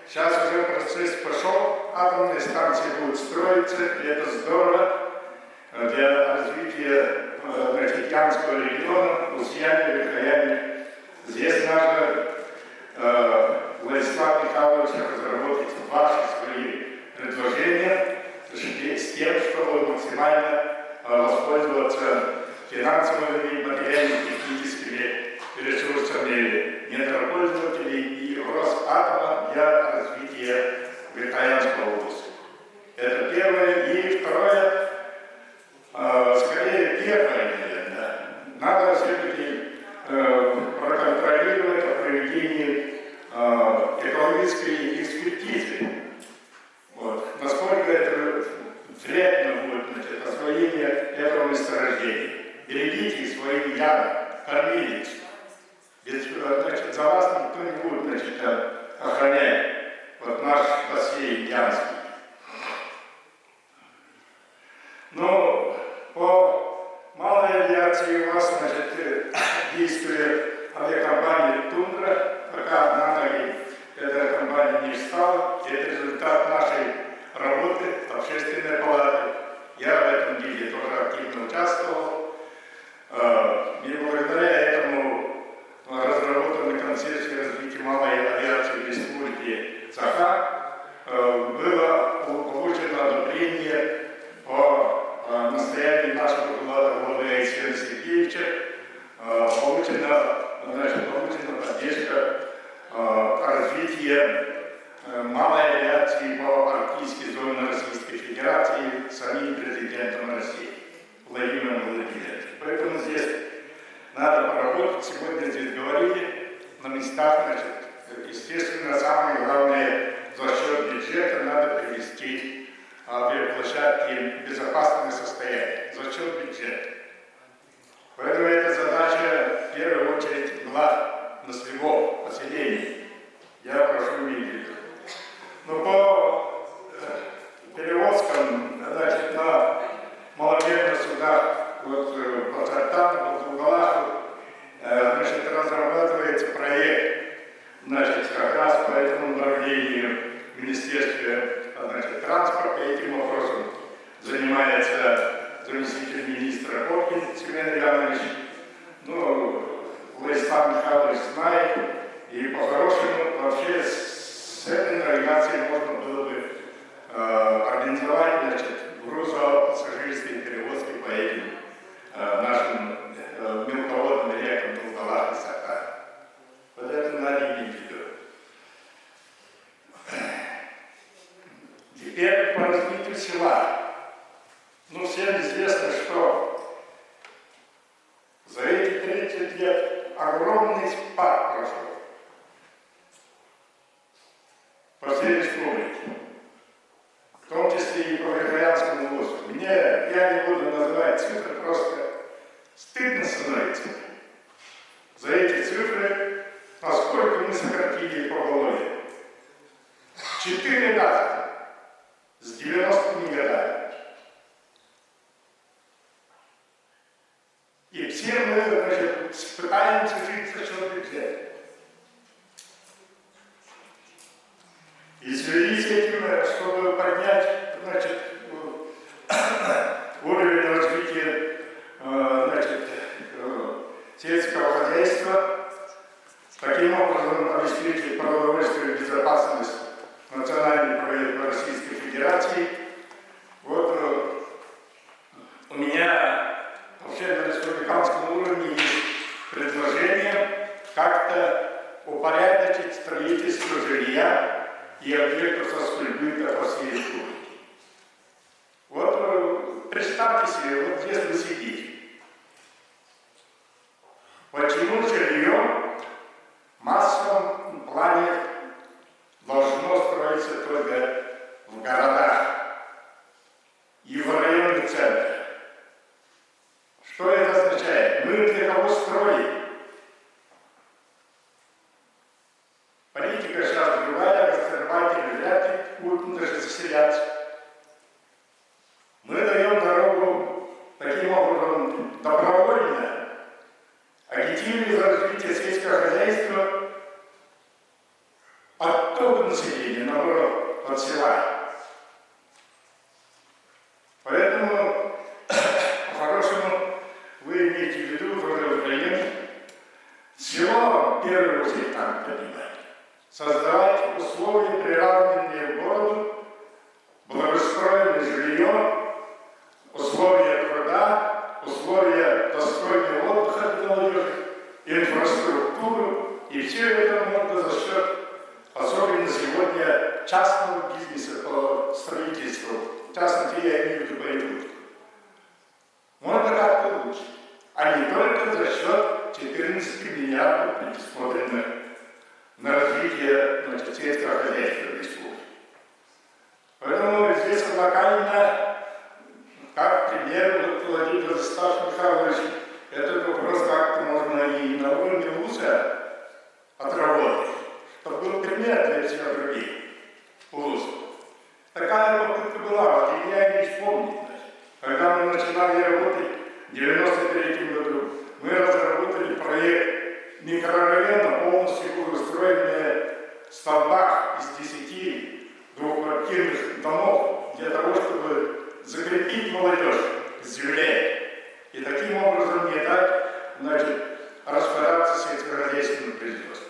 сейчас уже процесс пошел, атомные станции будут строиться, и это здорово для развития, значит, Янского региона, Узьяне, Верхояне. Здесь надо, Владислав Михайлович, разработать ваши свои предложения с тем, чтобы максимально воспользоваться финансовыми, материально-техническими ресурсами недропользователей и Росатома для развития Верхоянской области. Это первое. И второе, скорее первое, наверное, надо все-таки проконтролировать о проведении экологической экспертизы. Вот. Насколько это вредно будет, значит, освоение этого месторождения. Берегите свои ямы, кормилиц. Без, значит, за вас никто не будет, значит, охранять вот наш бассейн Янский. Но по малой авиации у вас, значит, действует авиакомпания «Тундра», пока на ноги эта компания не встала. Это результат нашей работы Общественной палаты. Я в этом деле тоже активно участвовал. И благодаря этому разработанной концепции развития малой авиации в Республике Саха было получено одобрение по настоянию нашего главы Алексея Сергеевича, получена, значит, получена поддержка развития малой авиации по Арктической зоне Российской Федерации самим президентом России Владимиром Владимировичем. Поэтому здесь надо поработать. Сегодня здесь говорили, на местах, значит, естественно, самое главное, за счет бюджета надо привести авиаплощадки в безопасное состояние, за счет бюджета. Поэтому эта задача в первую очередь была на своего поселения. Я прошу иметь в виду. Но по перевозкам, значит, на маломерных судах, вот по Сартану, по Дулгалаху, значит, разрабатывается проект, значит, как раз по этому направлению в Министерстве, значит, транспорта этим вопросом занимается заместитель министра Попкин Семен Иванович. Ну, Владислав Михайлович знает, и по-хорошему вообще с этой навигацией можно было бы организовать, значит, грузопассажирские перевозки по этим нашим мелководным рекам Дулгалах и Саха. Вот это надо иметь в виду. Теперь по развитию села. Ну, всем известно, что за эти 30 лет огромный спад прошел по всей республике, в том числе и по Верхоянскому вузу. Мне, я не буду называть цифры, просто стыдно становится за эти цифры, насколько мы сократили поголовье. 4 раза с 90-ми годами. И все мы, значит, пытаемся жить за счет бюджета. И в связи с этим, чтобы поднять, значит, уровень развития, значит, сельского хозяйства, таким образом обеспечить продовольственную безопасность национальный проект Российской Федерации. Вот у меня вообще на республиканском уровне есть предложение как-то упорядочить строительство жилья и объектов соцкультбыта по всей республике. Вот представьте себе, вот здесь вы сидите. Почему жилье в массовом плане должно строиться только в городах и в районных центрах? Что это означает? Мы для кого строим? Политика сейчас другая, гастарбайтеры вряд ли будут даже заселяться. Мы даем дорогу таким образом добровольно, агитируя за развитие сельского хозяйства отток населения, наоборот, от села. Поэтому, по-хорошему, вы имеете в виду, тоже в районе, село в первую очередь надо поднимать. Создавать условия, приравненные городу, благоустроенное жилье, условия труда, условия достойного отдыха для молодежи, инфраструктуру. И все это можно за счет, особенно сегодня, частного бизнеса по строительству. В частности, я имею в виду по Якутску. Можно как-то лучше, а не только за счет 14 миллиардов, предусмотренных на развитие, значит, сельского хозяйства в республике. Поэтому здесь локально, как пример, вот Владимир Владислав Михайлович, этот вопрос как-то можно и на уровне вуза отработать, чтобы был пример для всех других вузов. Такая попытка была, вот Илья Ильич помнит, когда мы начинали работать в 1993 году, мы разработали проект микрорайона, полностью благоустроенный в столбах из 10 двухквартирных домов для того, чтобы закрепить молодежь к земле и таким образом не дать, значит, распадаться сельскохозяйственному производству.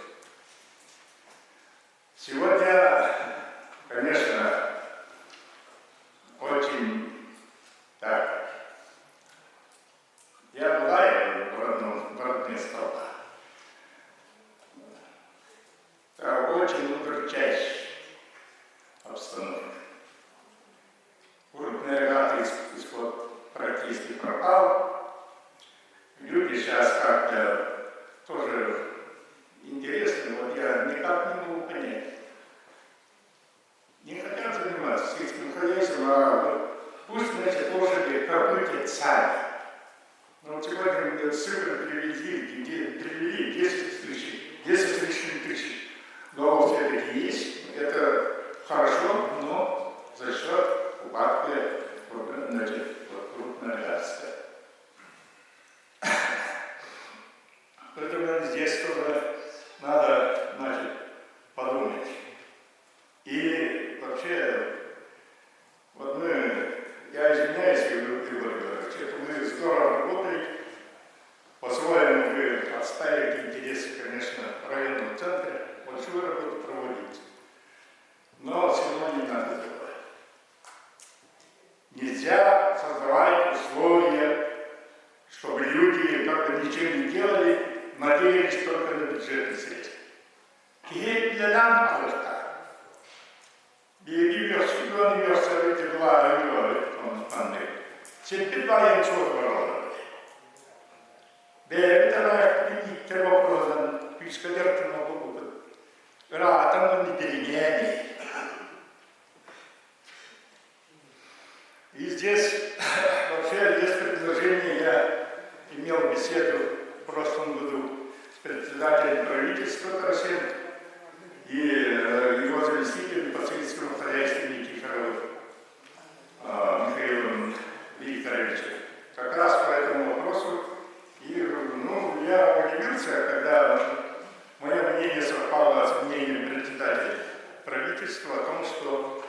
Сегодня, конечно, очень так. Я бываю в родных столбах. Это очень удручающая обстановка. Крупный рогатый скот практически пропал. Люди сейчас как-то тоже только на бюджетные средства. Киһи үлэлээн аһыахтаах. Биһиги үөхсүү үөхсэбит былааһы үөҕэбит оннук. Сирбит баайын суох бараллар. Бэйэбит аҕайахпытын ииттэр боппуруоһунан күүскэ дьарыктанар буолбуппут. Ыраатан уонна дириҥээн И здесь вообще есть предложение, я имел беседу в прошлом году с председателем правительства Тарасенко и его заместителем по сельскому хозяйству Никифоровым Михаилом Викторовичем. Как раз по этому вопросу. И ну, я удивился, когда мое мнение совпало с мнением председателя правительства о том, что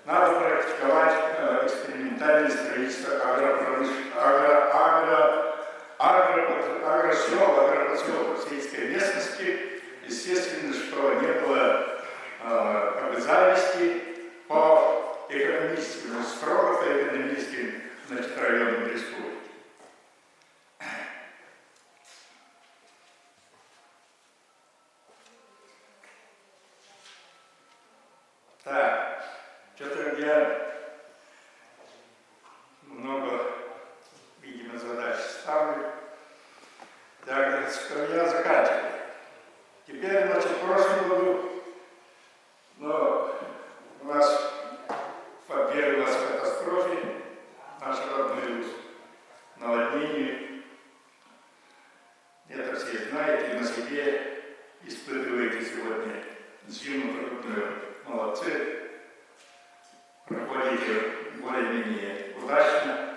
надо практиковать экспериментальное строительство агропромыш... агро... агро... агро... агросел, агропоселков в сельской местности. Естественно, что не было как бы зависти по экономическим, ну, строго по экономическим, значит, районам республики. Так, что-то я много, видимо, задач ставлю. Так, я заканчиваю. Теперь, значит, в прошлом году, но у нас подверглась катастрофе наш родной вуз, наводнению. Это все знаете, на себе испытываете сегодня зиму трудную. Молодцы, проходите более-менее удачно.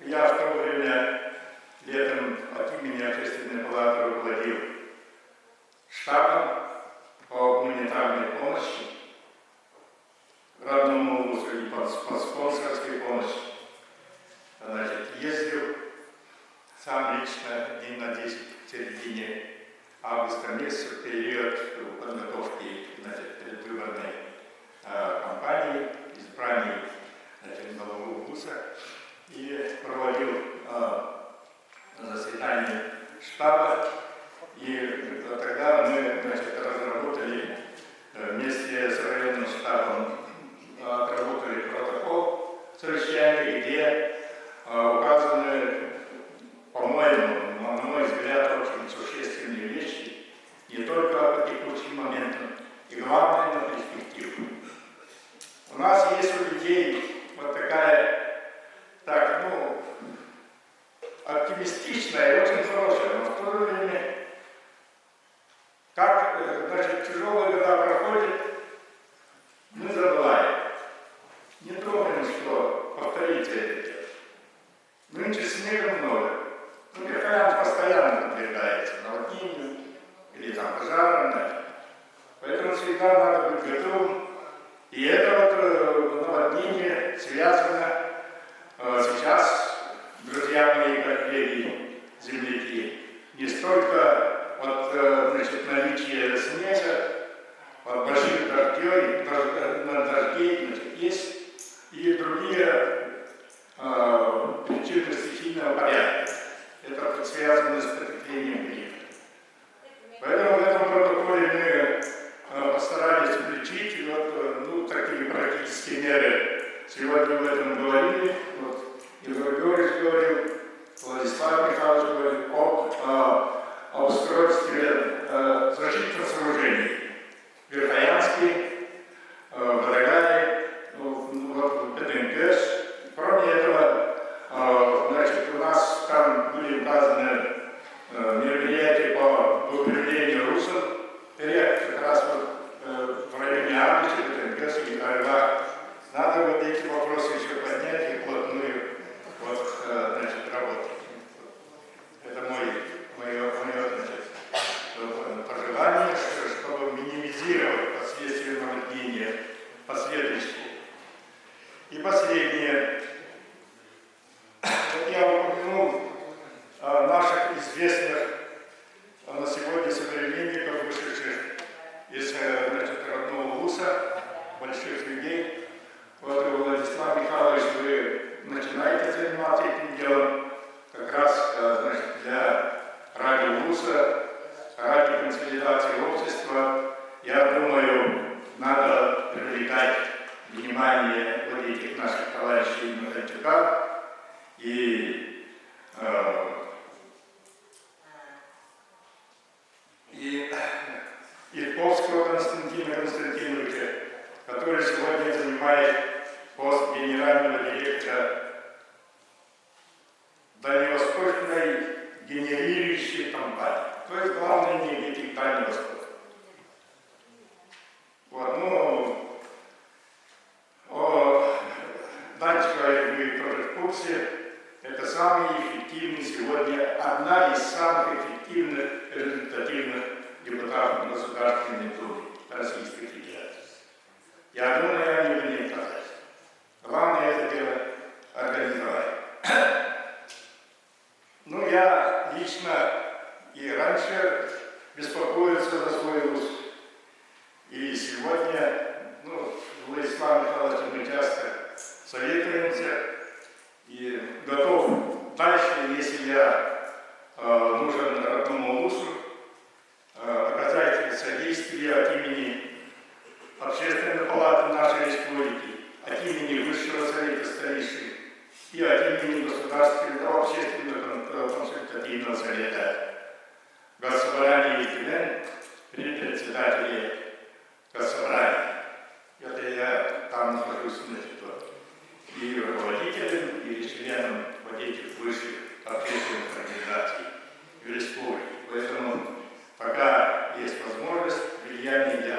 Я в то время летом от имени Общественной палаты руководил штабом по гуманитарной помощи, родному вузу и по спонсорской помощи. Значит, ездил сам лично день на 10 в середине августа месяца, в период подготовки, значит, предвыборной кампании, избраний, значит, главу вуза, и проводил заседание штаба. И тогда мы, значит, разработали вместе с районным штабом, отработали протокол совещания, где указаны, по-моему, на мой взгляд, очень существенные вещи, не только по текущим моментам, и главное, на перспективу. У нас есть у людей вот такая, так, ну, оптимистичная и очень хорошая, но в то же время, как, значит, тяжелые года проходят, мы забываем. Не трогаем, что повторится это дело. Нынче снега много. Ну, Верхоянск постоянно подвергается наводнению или там пожарам. Поэтому всегда надо быть готовым. И это вот наводнение связано сейчас, друзья мои, коллеги, земляки, не столько от, значит, наличия снега, от больших дождей, дождей, значит, есть и другие причины стихийного порядка. Это связано с потеплением климата. Поэтому в этом протоколе мы постарались включить вот, ну, такие практические меры. Сегодня об этом говорили. Вот, Егор Георгиевич говорил, Владислав Михайлович говорил об устройстве защитных сооружений. В Верхоянске, в Батагаре, в ПТНКС. Кроме этого, значит, у нас там были указаны мероприятия по выправлению русел рек, как раз вот в районе Ардыча, ПТНКС и Орла. Надо вот эти вопросы еще поднять и вплотную вот, значит, работать. Это мое, значит, пожелание, чтобы минимизировать последствия наводнения последующие. И последнее. Вот я упомянул наших известных на сегодня современников, вышедших из, значит, родного вуза, больших людей. Вот, Владислав Михайлович, вы начинаете заниматься этим делом, как раз, значит, для радио вуза Ильковского Константина Константиновича, который сегодня занимает пост генерального директора Дальневосточной генерирующей компании, то есть главный энергетик Дальнего Востока. Вот, ну, о, дальше вы тоже в курсе, это самый эффективный сегодня, одна из самых эффективных, результативных депутатов Государственной Думы Российской Федерации. Я думаю, они бы не отказались. Главное это дело организовать. Ну, я лично и раньше беспокоился за свой улус. И сегодня, ну, с Владиславом Михайловичем мы часто советуемся. И готов дальше, если я нужен родному улусу, оказать содействие от имени Общественной палаты нашей республики, от имени Высшего совета старейшин и от имени Государственного общественного консультативного совета Госсобрания Ил при председателе Госсобрания. Это я там нахожусь, значит, вот, и руководителем, и членом вот этих высших общественных организаций в республике. Поэтому пока есть возможность, влияние я,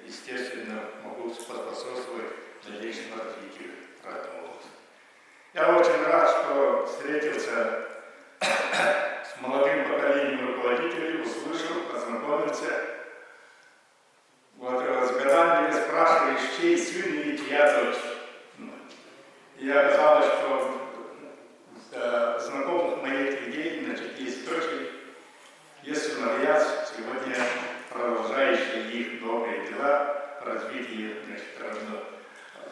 естественно, могу поспособствовать дальнейшему развитию родного улуса. Я очень рад, что встретился с молодым поколением руководителей, услышал, познакомился. Вот с годами меня спрашивали, чей сын или чья дочь. И оказалось, что знакомых моих людей, значит, есть дочери, есть сыновья, сегодня продолжающие их добрые дела в развитии, значит,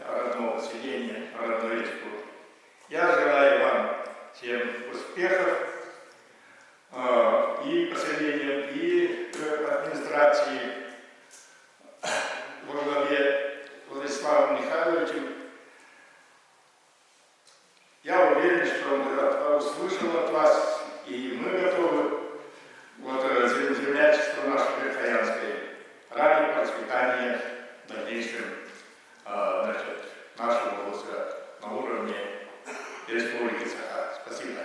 родного поселения, родной республики. Я желаю вам всем успехов и поселениям, и администрации во главе Владиславом Михайловичем. Я уверен, что услышал от вас, и мы готовы, вот, землячество наше Верхоянское, ради процветания в дальнейшем значит, нашего улуса на уровне Республики Саха. Спасибо.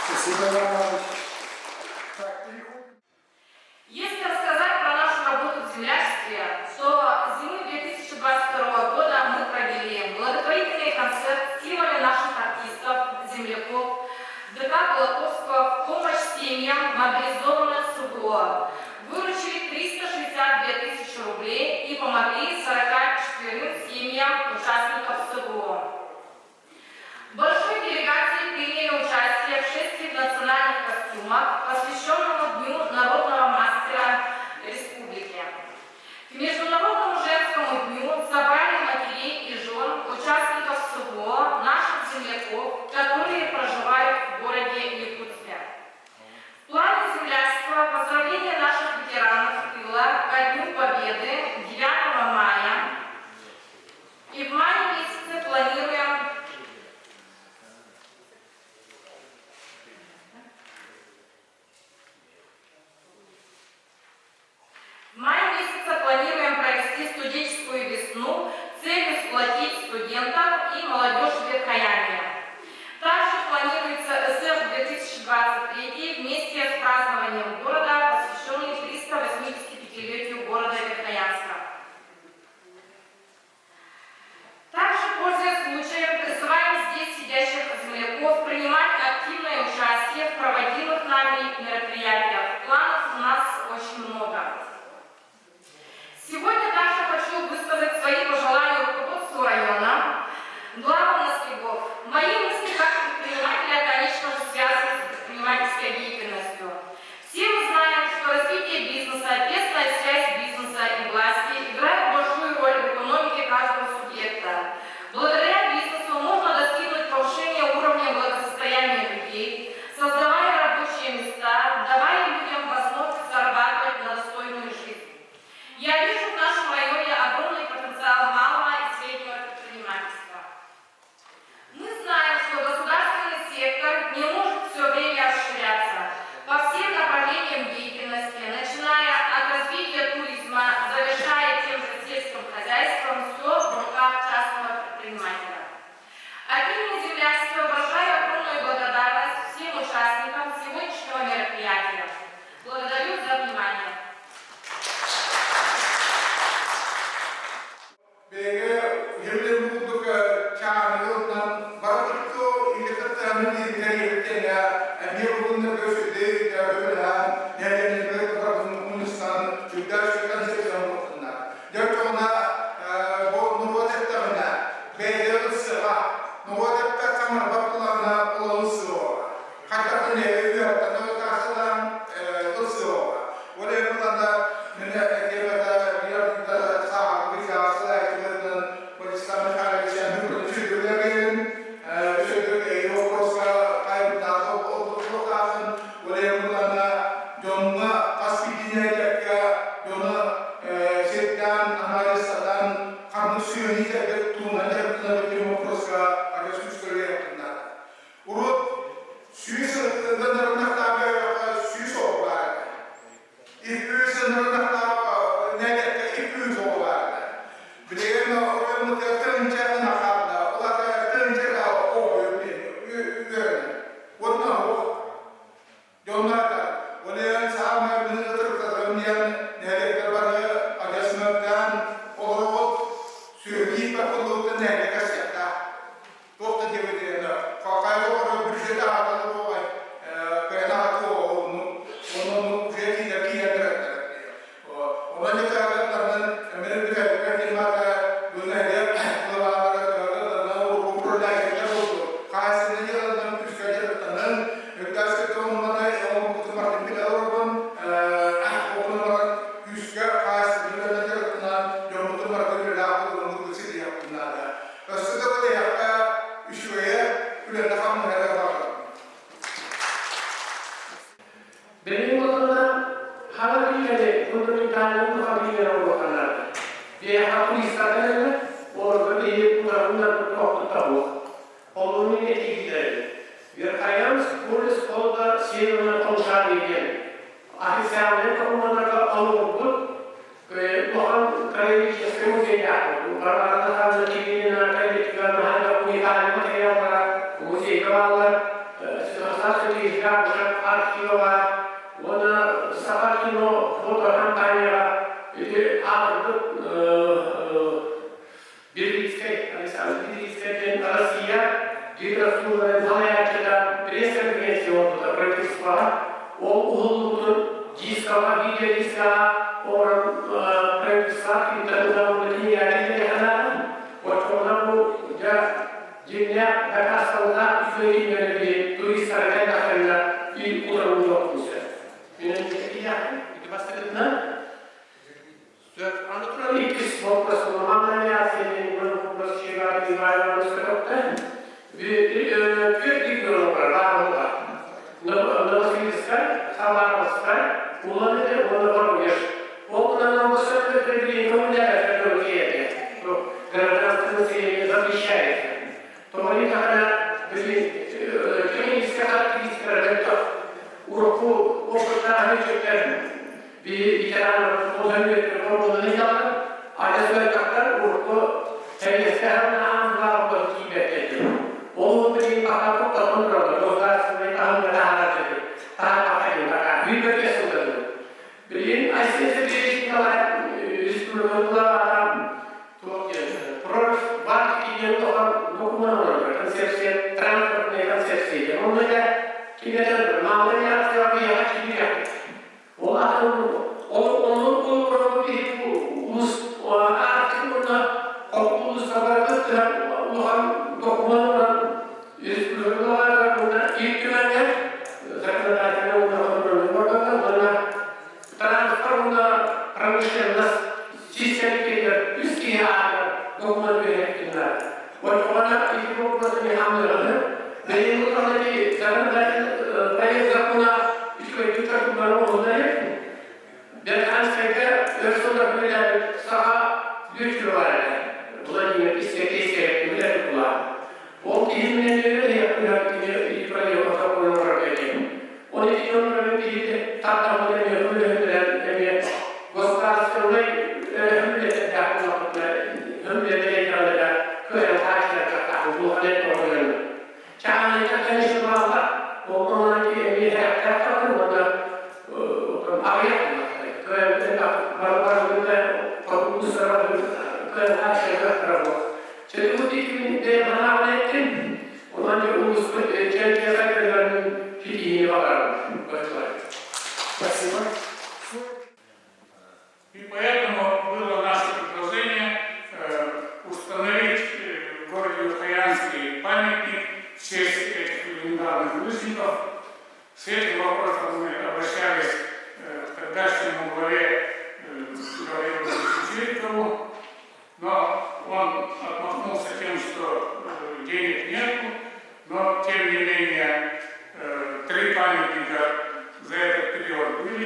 Спасибо, Иван Иванович. Так, переходим. Если рассказать про нашу работу в землячестве, то зимы 2022 года мы провели благотворительный концерт силами наших артистов, земляков, ДК Кулаковского в помощь семьям мобилизованных СВО. Выручили 362 тысячи рублей и помогли 44 семьям участников СВО. Большой делегацией приняли участие в шествии в национальных костюмах, посвященному Дню народного мастера Республики. К Международному женскому дню собрали матерей и жен участников СВО, наших земляков, которые проживают в городе Якутске. В плане землячества поздравления наших ветеранов тыла ко Дню Победы 9 мая. И в мае месяце планируем. В мае месяце планируем провести студенческую весну целью сплотить студентов и молодежь в Верхоянье. Также планируется СФ-2023 вместе с празднованием города, посвященный 385-летию города Верхоянска. Также, пользуясь случаем, призываем здесь сидящих земляков принимать активное участие в проводимых нами мероприятиях. Планов у нас очень много. Дьоҥҥо хас биирдии нэһилиэккэ дьону сирдээн, анализтатан, ханнык сүөһүнү туһунан дьарыктанабыт диэн боппуруоска адьас күүскэ наада. Урут 100 ынырынахтааҕы 100 оҕо баар этэ. 200 ынырынахтааҕы нэһилиэккэ 200 оҕо баар этэ. Билигин оройуоммутугар тыһыынча ынах хаалла. Ол аата тыһыынча оҕо үөрэнэр. Уонна оһох Дьонноото, ол иһин саамай мин ытырыктатарым диэн нэһилиэктэр бары адьас мөлтөөн олороҕут, сүөһү ииппэт курдуктан нэһилиэк эстиэхтээх. Туох да диэбитинэн, хайа оҕоро бюджет аһатан олоруоҕай, кыайан аһатыа оҕону, онон уже киирэр киирэн эрэллэр. Онон дьэ мин бүтэрбэт фирмата бу нэһилиэк кылабаалара управляющайдар буолбут. Хаһаайыстыбаннай дьыаланан күүскэ дьарыктанан, Үрдээскэ оннунан оҥорбутун барытын билэ олоробун. Ол баран күүскэ хаһаайыстыбаннай дьарыктанан дьоммутун барытын үлэлээх буолуоммут ситиһиэхпин наада. Өссө да эйиэхэ үчүгэйэ үлэни-хамнаһы эрэ баҕарабын. Билигин отунна хара киирэри фундаментальнай духовилера улаханнар. Биэха туристарга олорго биһи утарыннар тохтутабыт. Олуну этиилэри. Верхоянск полис холда Северная Полушария диэн официальнай докумуоннарга олоҕурбут улахан краеведческай музейдаах. Варвара Захаровна Кириллина коллектива наһаа да уникальный материаллара музейга бааллар. Святослав Сергеевич Габышев архива баар. Уонна Саха кино фотокомпанияҕа ити аатырбыт Берлинскэй, Александр Берлинскэй диэн Россия литературнай салайааччыта пресс-конференция оҥорбута правительствоҕа. Ол уһуллубутун дискаҕа, видеодискаҕа оҥорон правительство интернетынан кинигэлэрин Оччоҕуна бу дьэ дьиҥнээх дакаастабыллаах үчүгэй кинигэлэри туристарга тахсарга и утарыллыах сөп. Мен ити бастакытынан Аны туран иккис вопрос авиация вопрос Ивановна Түөрт регион бар, Новосибирскай, Хабаровскай, Улан-Удэ уонна Воронеж. Ол гынан Новосибирскай гражданское население запрещается. То они когда техническая характеристика урукку опыттаах өттүттэн ветераннар урукку Ол билин баха тоқтатон тураллар, государственный таһымҥа таһаарар Билин Айсен Сергеевич Николаев республикалар прорыв бар киинен тохан документ олорор, концепция, транспортная концепция. Онно да кинетер малый Ол атын ол onun ол улус Арктик уонна хоту улуустарга улахан докумуон республикаларга уонна Ил Түмэҥҥэ законодательнай уонна контрольнай органҥа уонна транспорт уонна промышленность сис кэмитиэтигэр үс киһи аатыгар докумуон түһэртиннэр. Оччоҕуна ити боппуруосы механизмы бэйэҥ законодательный проект закона үчүгэйдик тутуллары оҥоһуллар Берханскайга өр сыллар үлэлээбит саха лүөччүрэ баар этэ. Владимир Искакейскай үлэ тутула. Ол киһи кини проблема оҥорор диэн. Ол ити дьон киһи тартарбыт эмиэ үлэһиттэрэн эмиэ государственнай үлэттээх буоллахпытына үлэлэрэ кыайан хааччылар буолан тоҕойон. Чааһынайдар конечно бааллар. Ол эмиэ хэрэхтээх уонна аҕыйах Спасибо. И поэтому было наше предложение установить в городе Верхоянске памятник в честь этих легендарных лыжников. С этим вопросом мы обращались к тогдашнему главе Гаврилу Черикову, но он отмахнулся тем, что денег нет, но тем не менее три памятника за этот период были.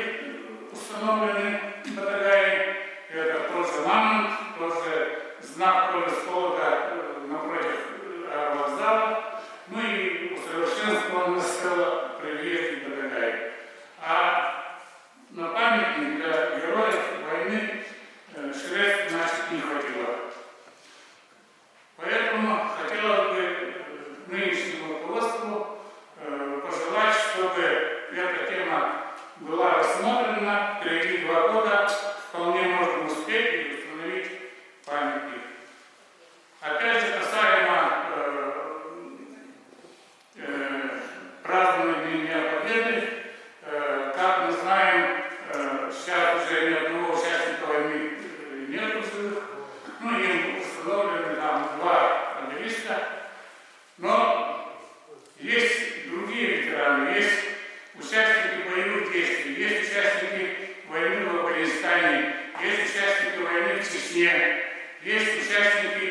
есть участники войны в Чечне, есть участники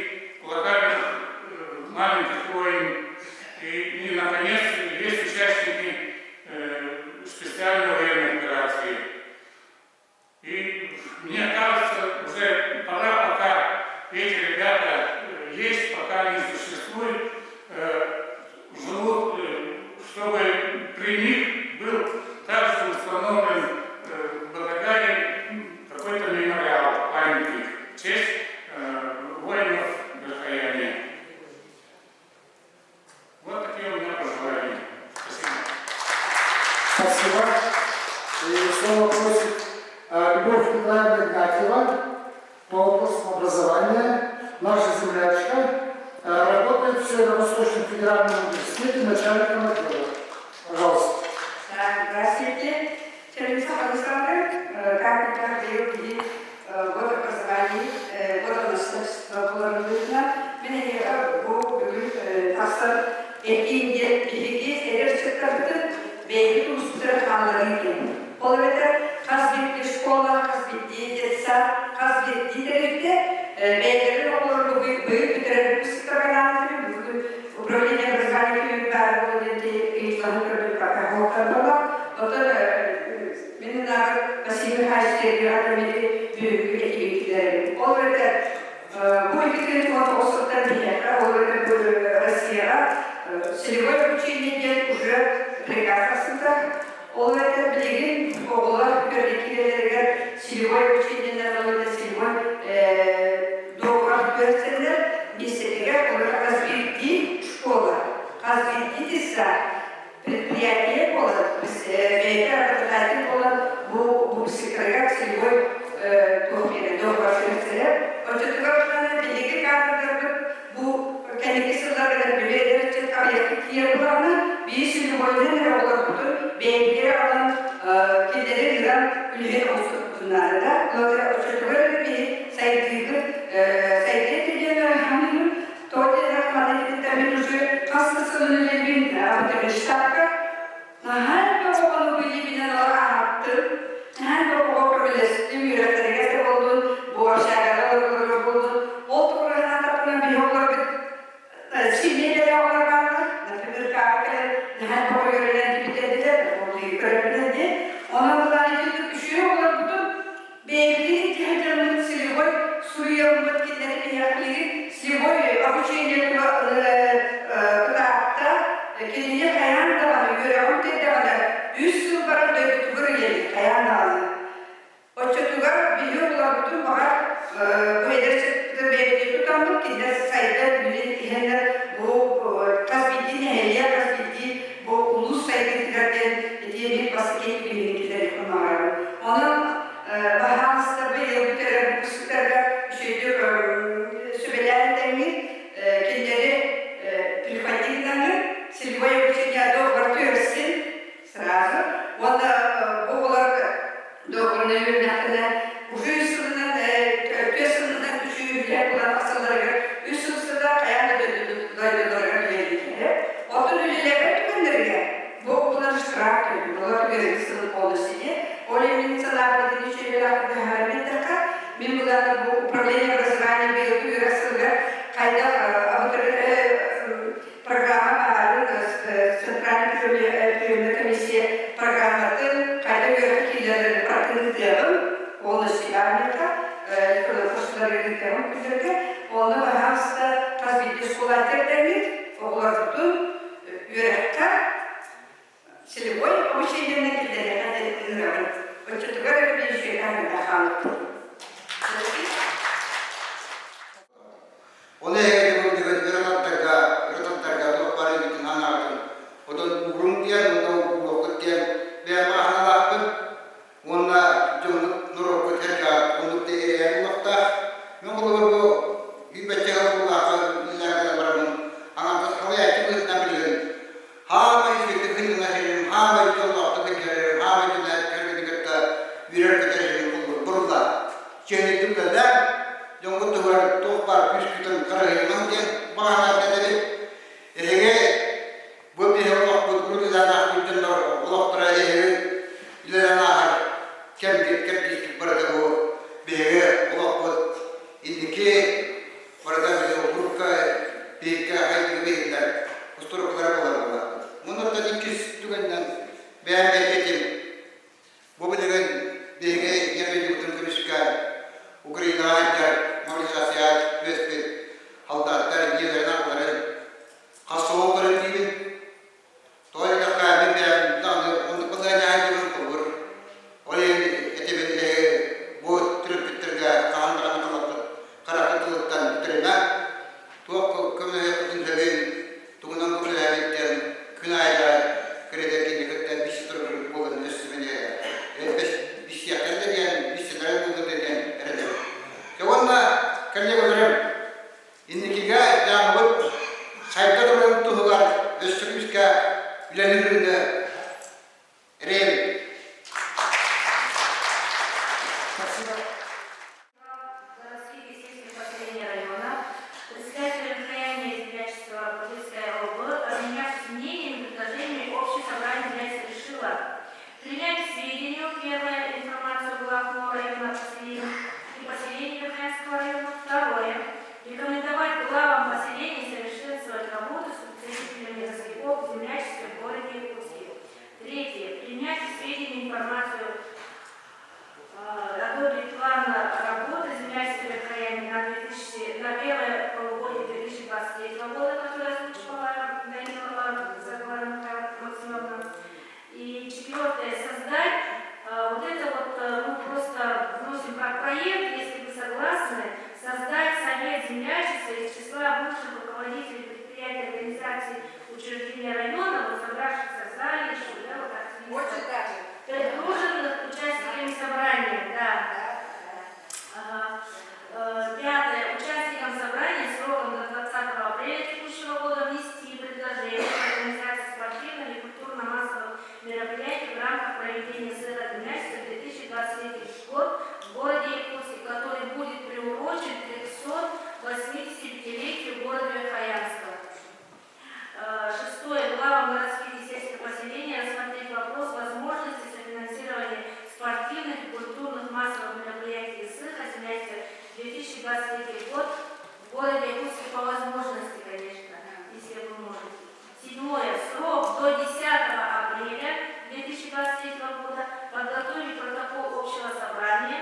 локальных э, маленьких войн, и, и, наконец, есть участники э, специальной военной операции. И мне кажется, уже пора, пока эти ребята э, есть, пока они существуют, э, живут, э, чтобы при них был также установлен в Батагае какой-то мемориал, памятник в честь воинов Верхояния. Вот такие у меня пожелания. Спасибо. Спасибо. И слово просит Любовь Николаевна Игнатьева по вопросам образования, наша землячка, работает в Северо-Восточном федеральном университете начальником отдела. Пожалуйста. Так, здравствуйте. Черемиса Александр, кафедра биологии, год образования, год наследства буоларбытына мин эһиэхэ бу бүгүн тахсар этиим диэн биһиги эдэр ыччаттарбытын бэйэбит улууспутугар хаалларыы диэн. Ол эбэтэр хас биирдии школа, хас биирдии детсад, хас биирдии тэрилтэ бэйэлэрин оҕолорун быйыл бүтэрэр выпускниктар бүгүн управление образования күнүн баар буолан ыйыталаһан көрбүт пока буолла. Оттон мин ынааҕар Василий Михайлович Сергеевич бүгүҥҥү этиибитилэрин. Ол эбэтэр бу 2019 биһиэхэ, ол эбэтэр Россияҕа целевое обучение диэн уже приказ тахсыбыта. Ол эбэтэр билигин оҕолор көрдүкилэригэр целевое обучениенэн ол эбэтэр целевой договор түһэрсэллэр миэстэтигэр ол хас биирдии школа, хас биирдии детсад предприятие буолан, бэйэтэ работодатель буолан бу выпускниктарыгар целевой туох диэн договор түһэрсэлэр. Оччотугар биһиги кадрдарбыт бу кэнники сылларга били эдэр ыччат аҕыйахтык тиийэр буолаҕына, биир целевойунан эрэ оҕолорбутун бэйэбитигэр аҕалан кинилэри ыыран үлэһит оҥостубутун наада. Оччотугар эрэ биһи сайдыыбыт сайдыа диэн саныыбын. Тоҕо диэтэххэ манна мин уже хас да сылын үлэлиибин штабка. Наһаа элбэх оҕону билиибинэн ааһаттым. Наһаа элбэх оҕо көмөлөстүм, үөрэхтэригэр да буоллун, бу общагада олороллоро буоллун. Ол туһунан санаатахпына биһи оҕолорбут сильнее оҕолор бааллар. Например, кааҕа кэлэн наһаа элбэх оҕо үөрэнэн бүтэрдилэр, көрөбүнэн диэн. Онон былаан үчүгэй оҕолорбутун Бэйэбитин киһи целевой суруйаммыт кинилэри биһиэхэ целевой обучение кытаатта кинини хайаан даҕаны үөрэҕин бүтэрдэҕинэ үс сыл баран дойдутугар үлэлиир хайаан даҕаны. Оччотугар биһи оҕолорбутун баҕар бу эдэр бэйэбитин тутаммыт кинилэр сайдан билин иһэннэр бу хас биирдии нэһилиэк хас биирдии бу улуус сайдыытыгар диэн итиэни бастакы билигин киллэриэхпин баҕарабын. Онон баһаалыста быйыл бүтэрэр выпускниктарга үчүгэйдик сүбэлээн тэҥҥит кинилэри прихватигнаны целевое обучение договор түһэрсин сразу уонна бу оҕолор договорун үөрэннэхтэринэ уже үс сылынан түөрт сылынан үчүгэй үлэ булан тахсалларыгар үс сыл устата хайаан да дойдуларыгар үлэлииллэрэ. Оттон үлэлээбэт түгэннэригэр бу оҕолор штраф төлүүр. Олор түгэрин сылын полностью. Ол иһин санаабытын үчүгэйбэлээх быһааран эттэххэ, мин булаата бу управление образования быйылгы үөрэх сылыгар хайдах программа баарын центральный приемная комиссия программатын хайдах үөрэх киилэрин протыныытыаҕым полностью баармыта курсуларыытыаҕым күннэргэ онно баһаалыста хас биирдии школа тэрдэммит оҕолорбутун үөрэххэ целевой обучениены киллэриэххэ диэн ыҥырабын. Оччотугар эрэ биир үчүгэй хаалыппыт. Ол эһэги бу өрө тардарга, өрө тардарга туох баар эбитин анаатын. Отон уурум диэн, уонна ууруохпут диэн бэйэм аһаналаахпын. Уонна дьоммут норуоппут эргэ оннук да эрэйэн олохтоох. Мин холобур бу билбэччэ буллаахха үлэлээн бараммын аҥардас халыйааччы быһыытынан билигин хаамай үчүгэйдик сынньанар хаамай дьоллоохтук сылдьар хаамай дьоннор кытта үөрэр-көтөр бурулла. Чиэһинэйдик үлэлээн, дьоҥҥут туһугар туох баар күүскүтүн харыһыйымаҥ диэн баҕанаат этэбит. Эһиги бу биһи олохпут урут дьоннор олохторо эһиги үлэлээн ааһар кэмгит кэрдиискит барыта бу биһиги. Украинаҕа сылдьар мобилизация түбэспит солдаттар ийэлэрин-аҕаларын хас соҕу көрөн диибин. Тоҕо диэтэххэ, мин бэйэм даҕаны оннук балаһыанньа сылдьыбын холобур. Ол иһин этибин эһиги бу төрөппүттэргэ хаһан даҕаны халаппыт хараххыт тылыттан бүтэринэ, туох көмөлөһүөхпүтүн сөбүн, тугунан көмөлөһөбүт диэн күн аайы да кэрэтэ кинини кытта билсэ турар буолан өссө билсиэхтэрэ да диэн, билсэллэрэ буолуо да диэн эрэнэбин. Дьэ уонна коллегаларым, инникигэ дьаамабыт сайда турарын туһугар өссө күүскэ үлэлиирин эрэйэбит. Городских и сельских поселений района, председателем Верхояния землячества Бутырская ОБ, обменявшись мнениями и предложениями, общее собрание землячества решило принять к сведению первое информацию главного района поселений и поселений Верхоянского района, второе рекомендовать главам поселений совершенствовать работу с представителями городских в землячестве в городе Якутске. Третье. Принять к сведению информацию одобрить план работы землячества Верхояния на, 2000, на первое полугодие 2023 года, который озвучивала Данилова Загора Максимовна. И четвертое, создать вот это вот мы просто вносим как проект, если вы согласны, создать совет землячества из числа бывших руководителей предприятий, организаций, учреждений района, вот собравшихся в зале еще, да, вот активистов. Очень даже. Предложенных участниками собрания, да. Ага. Пятое. Участникам собрания сроком до 20 апреля текущего года внести предложение по организации спортивных и культурно-массовых мероприятий в рамках проведения слета землячества 2023 год в городе Якутске, который будет приурочен 385-летию города Верхоянска. Шестое. Главам городских и сельских поселений рассмотреть вопрос возможности софинансирования спортивных и культурных массовых мероприятий СЫХ землячества 2023 год в городе Якутске по возможности, конечно, если вы можете. Седьмое. Срок до 10 апреля 2023 года подготовить протокол общего собрания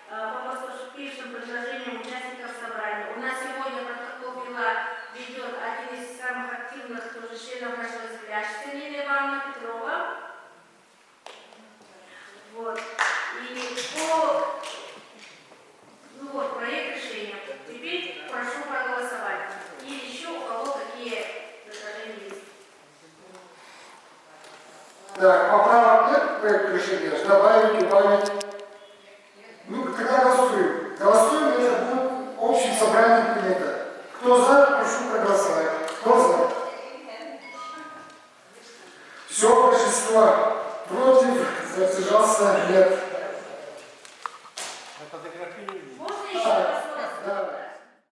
по поступившим предложениям участников собрания. У нас сегодня протокол ведет один из самых активных тоже членов нашего землячества Нина Ивановна Петрова. Вот. И по ну вот, проект решения. Теперь прошу проголосовать. И еще у кого какие предложения есть. Так, поправок нет к проекту решения? Добавить, убавить? Ну, тогда голосуем. Голосуем, и это будет общим собранием принято. Кто за, прошу проголосовать. Кто за? Все, большинство против, задержался, нет. Можно еще?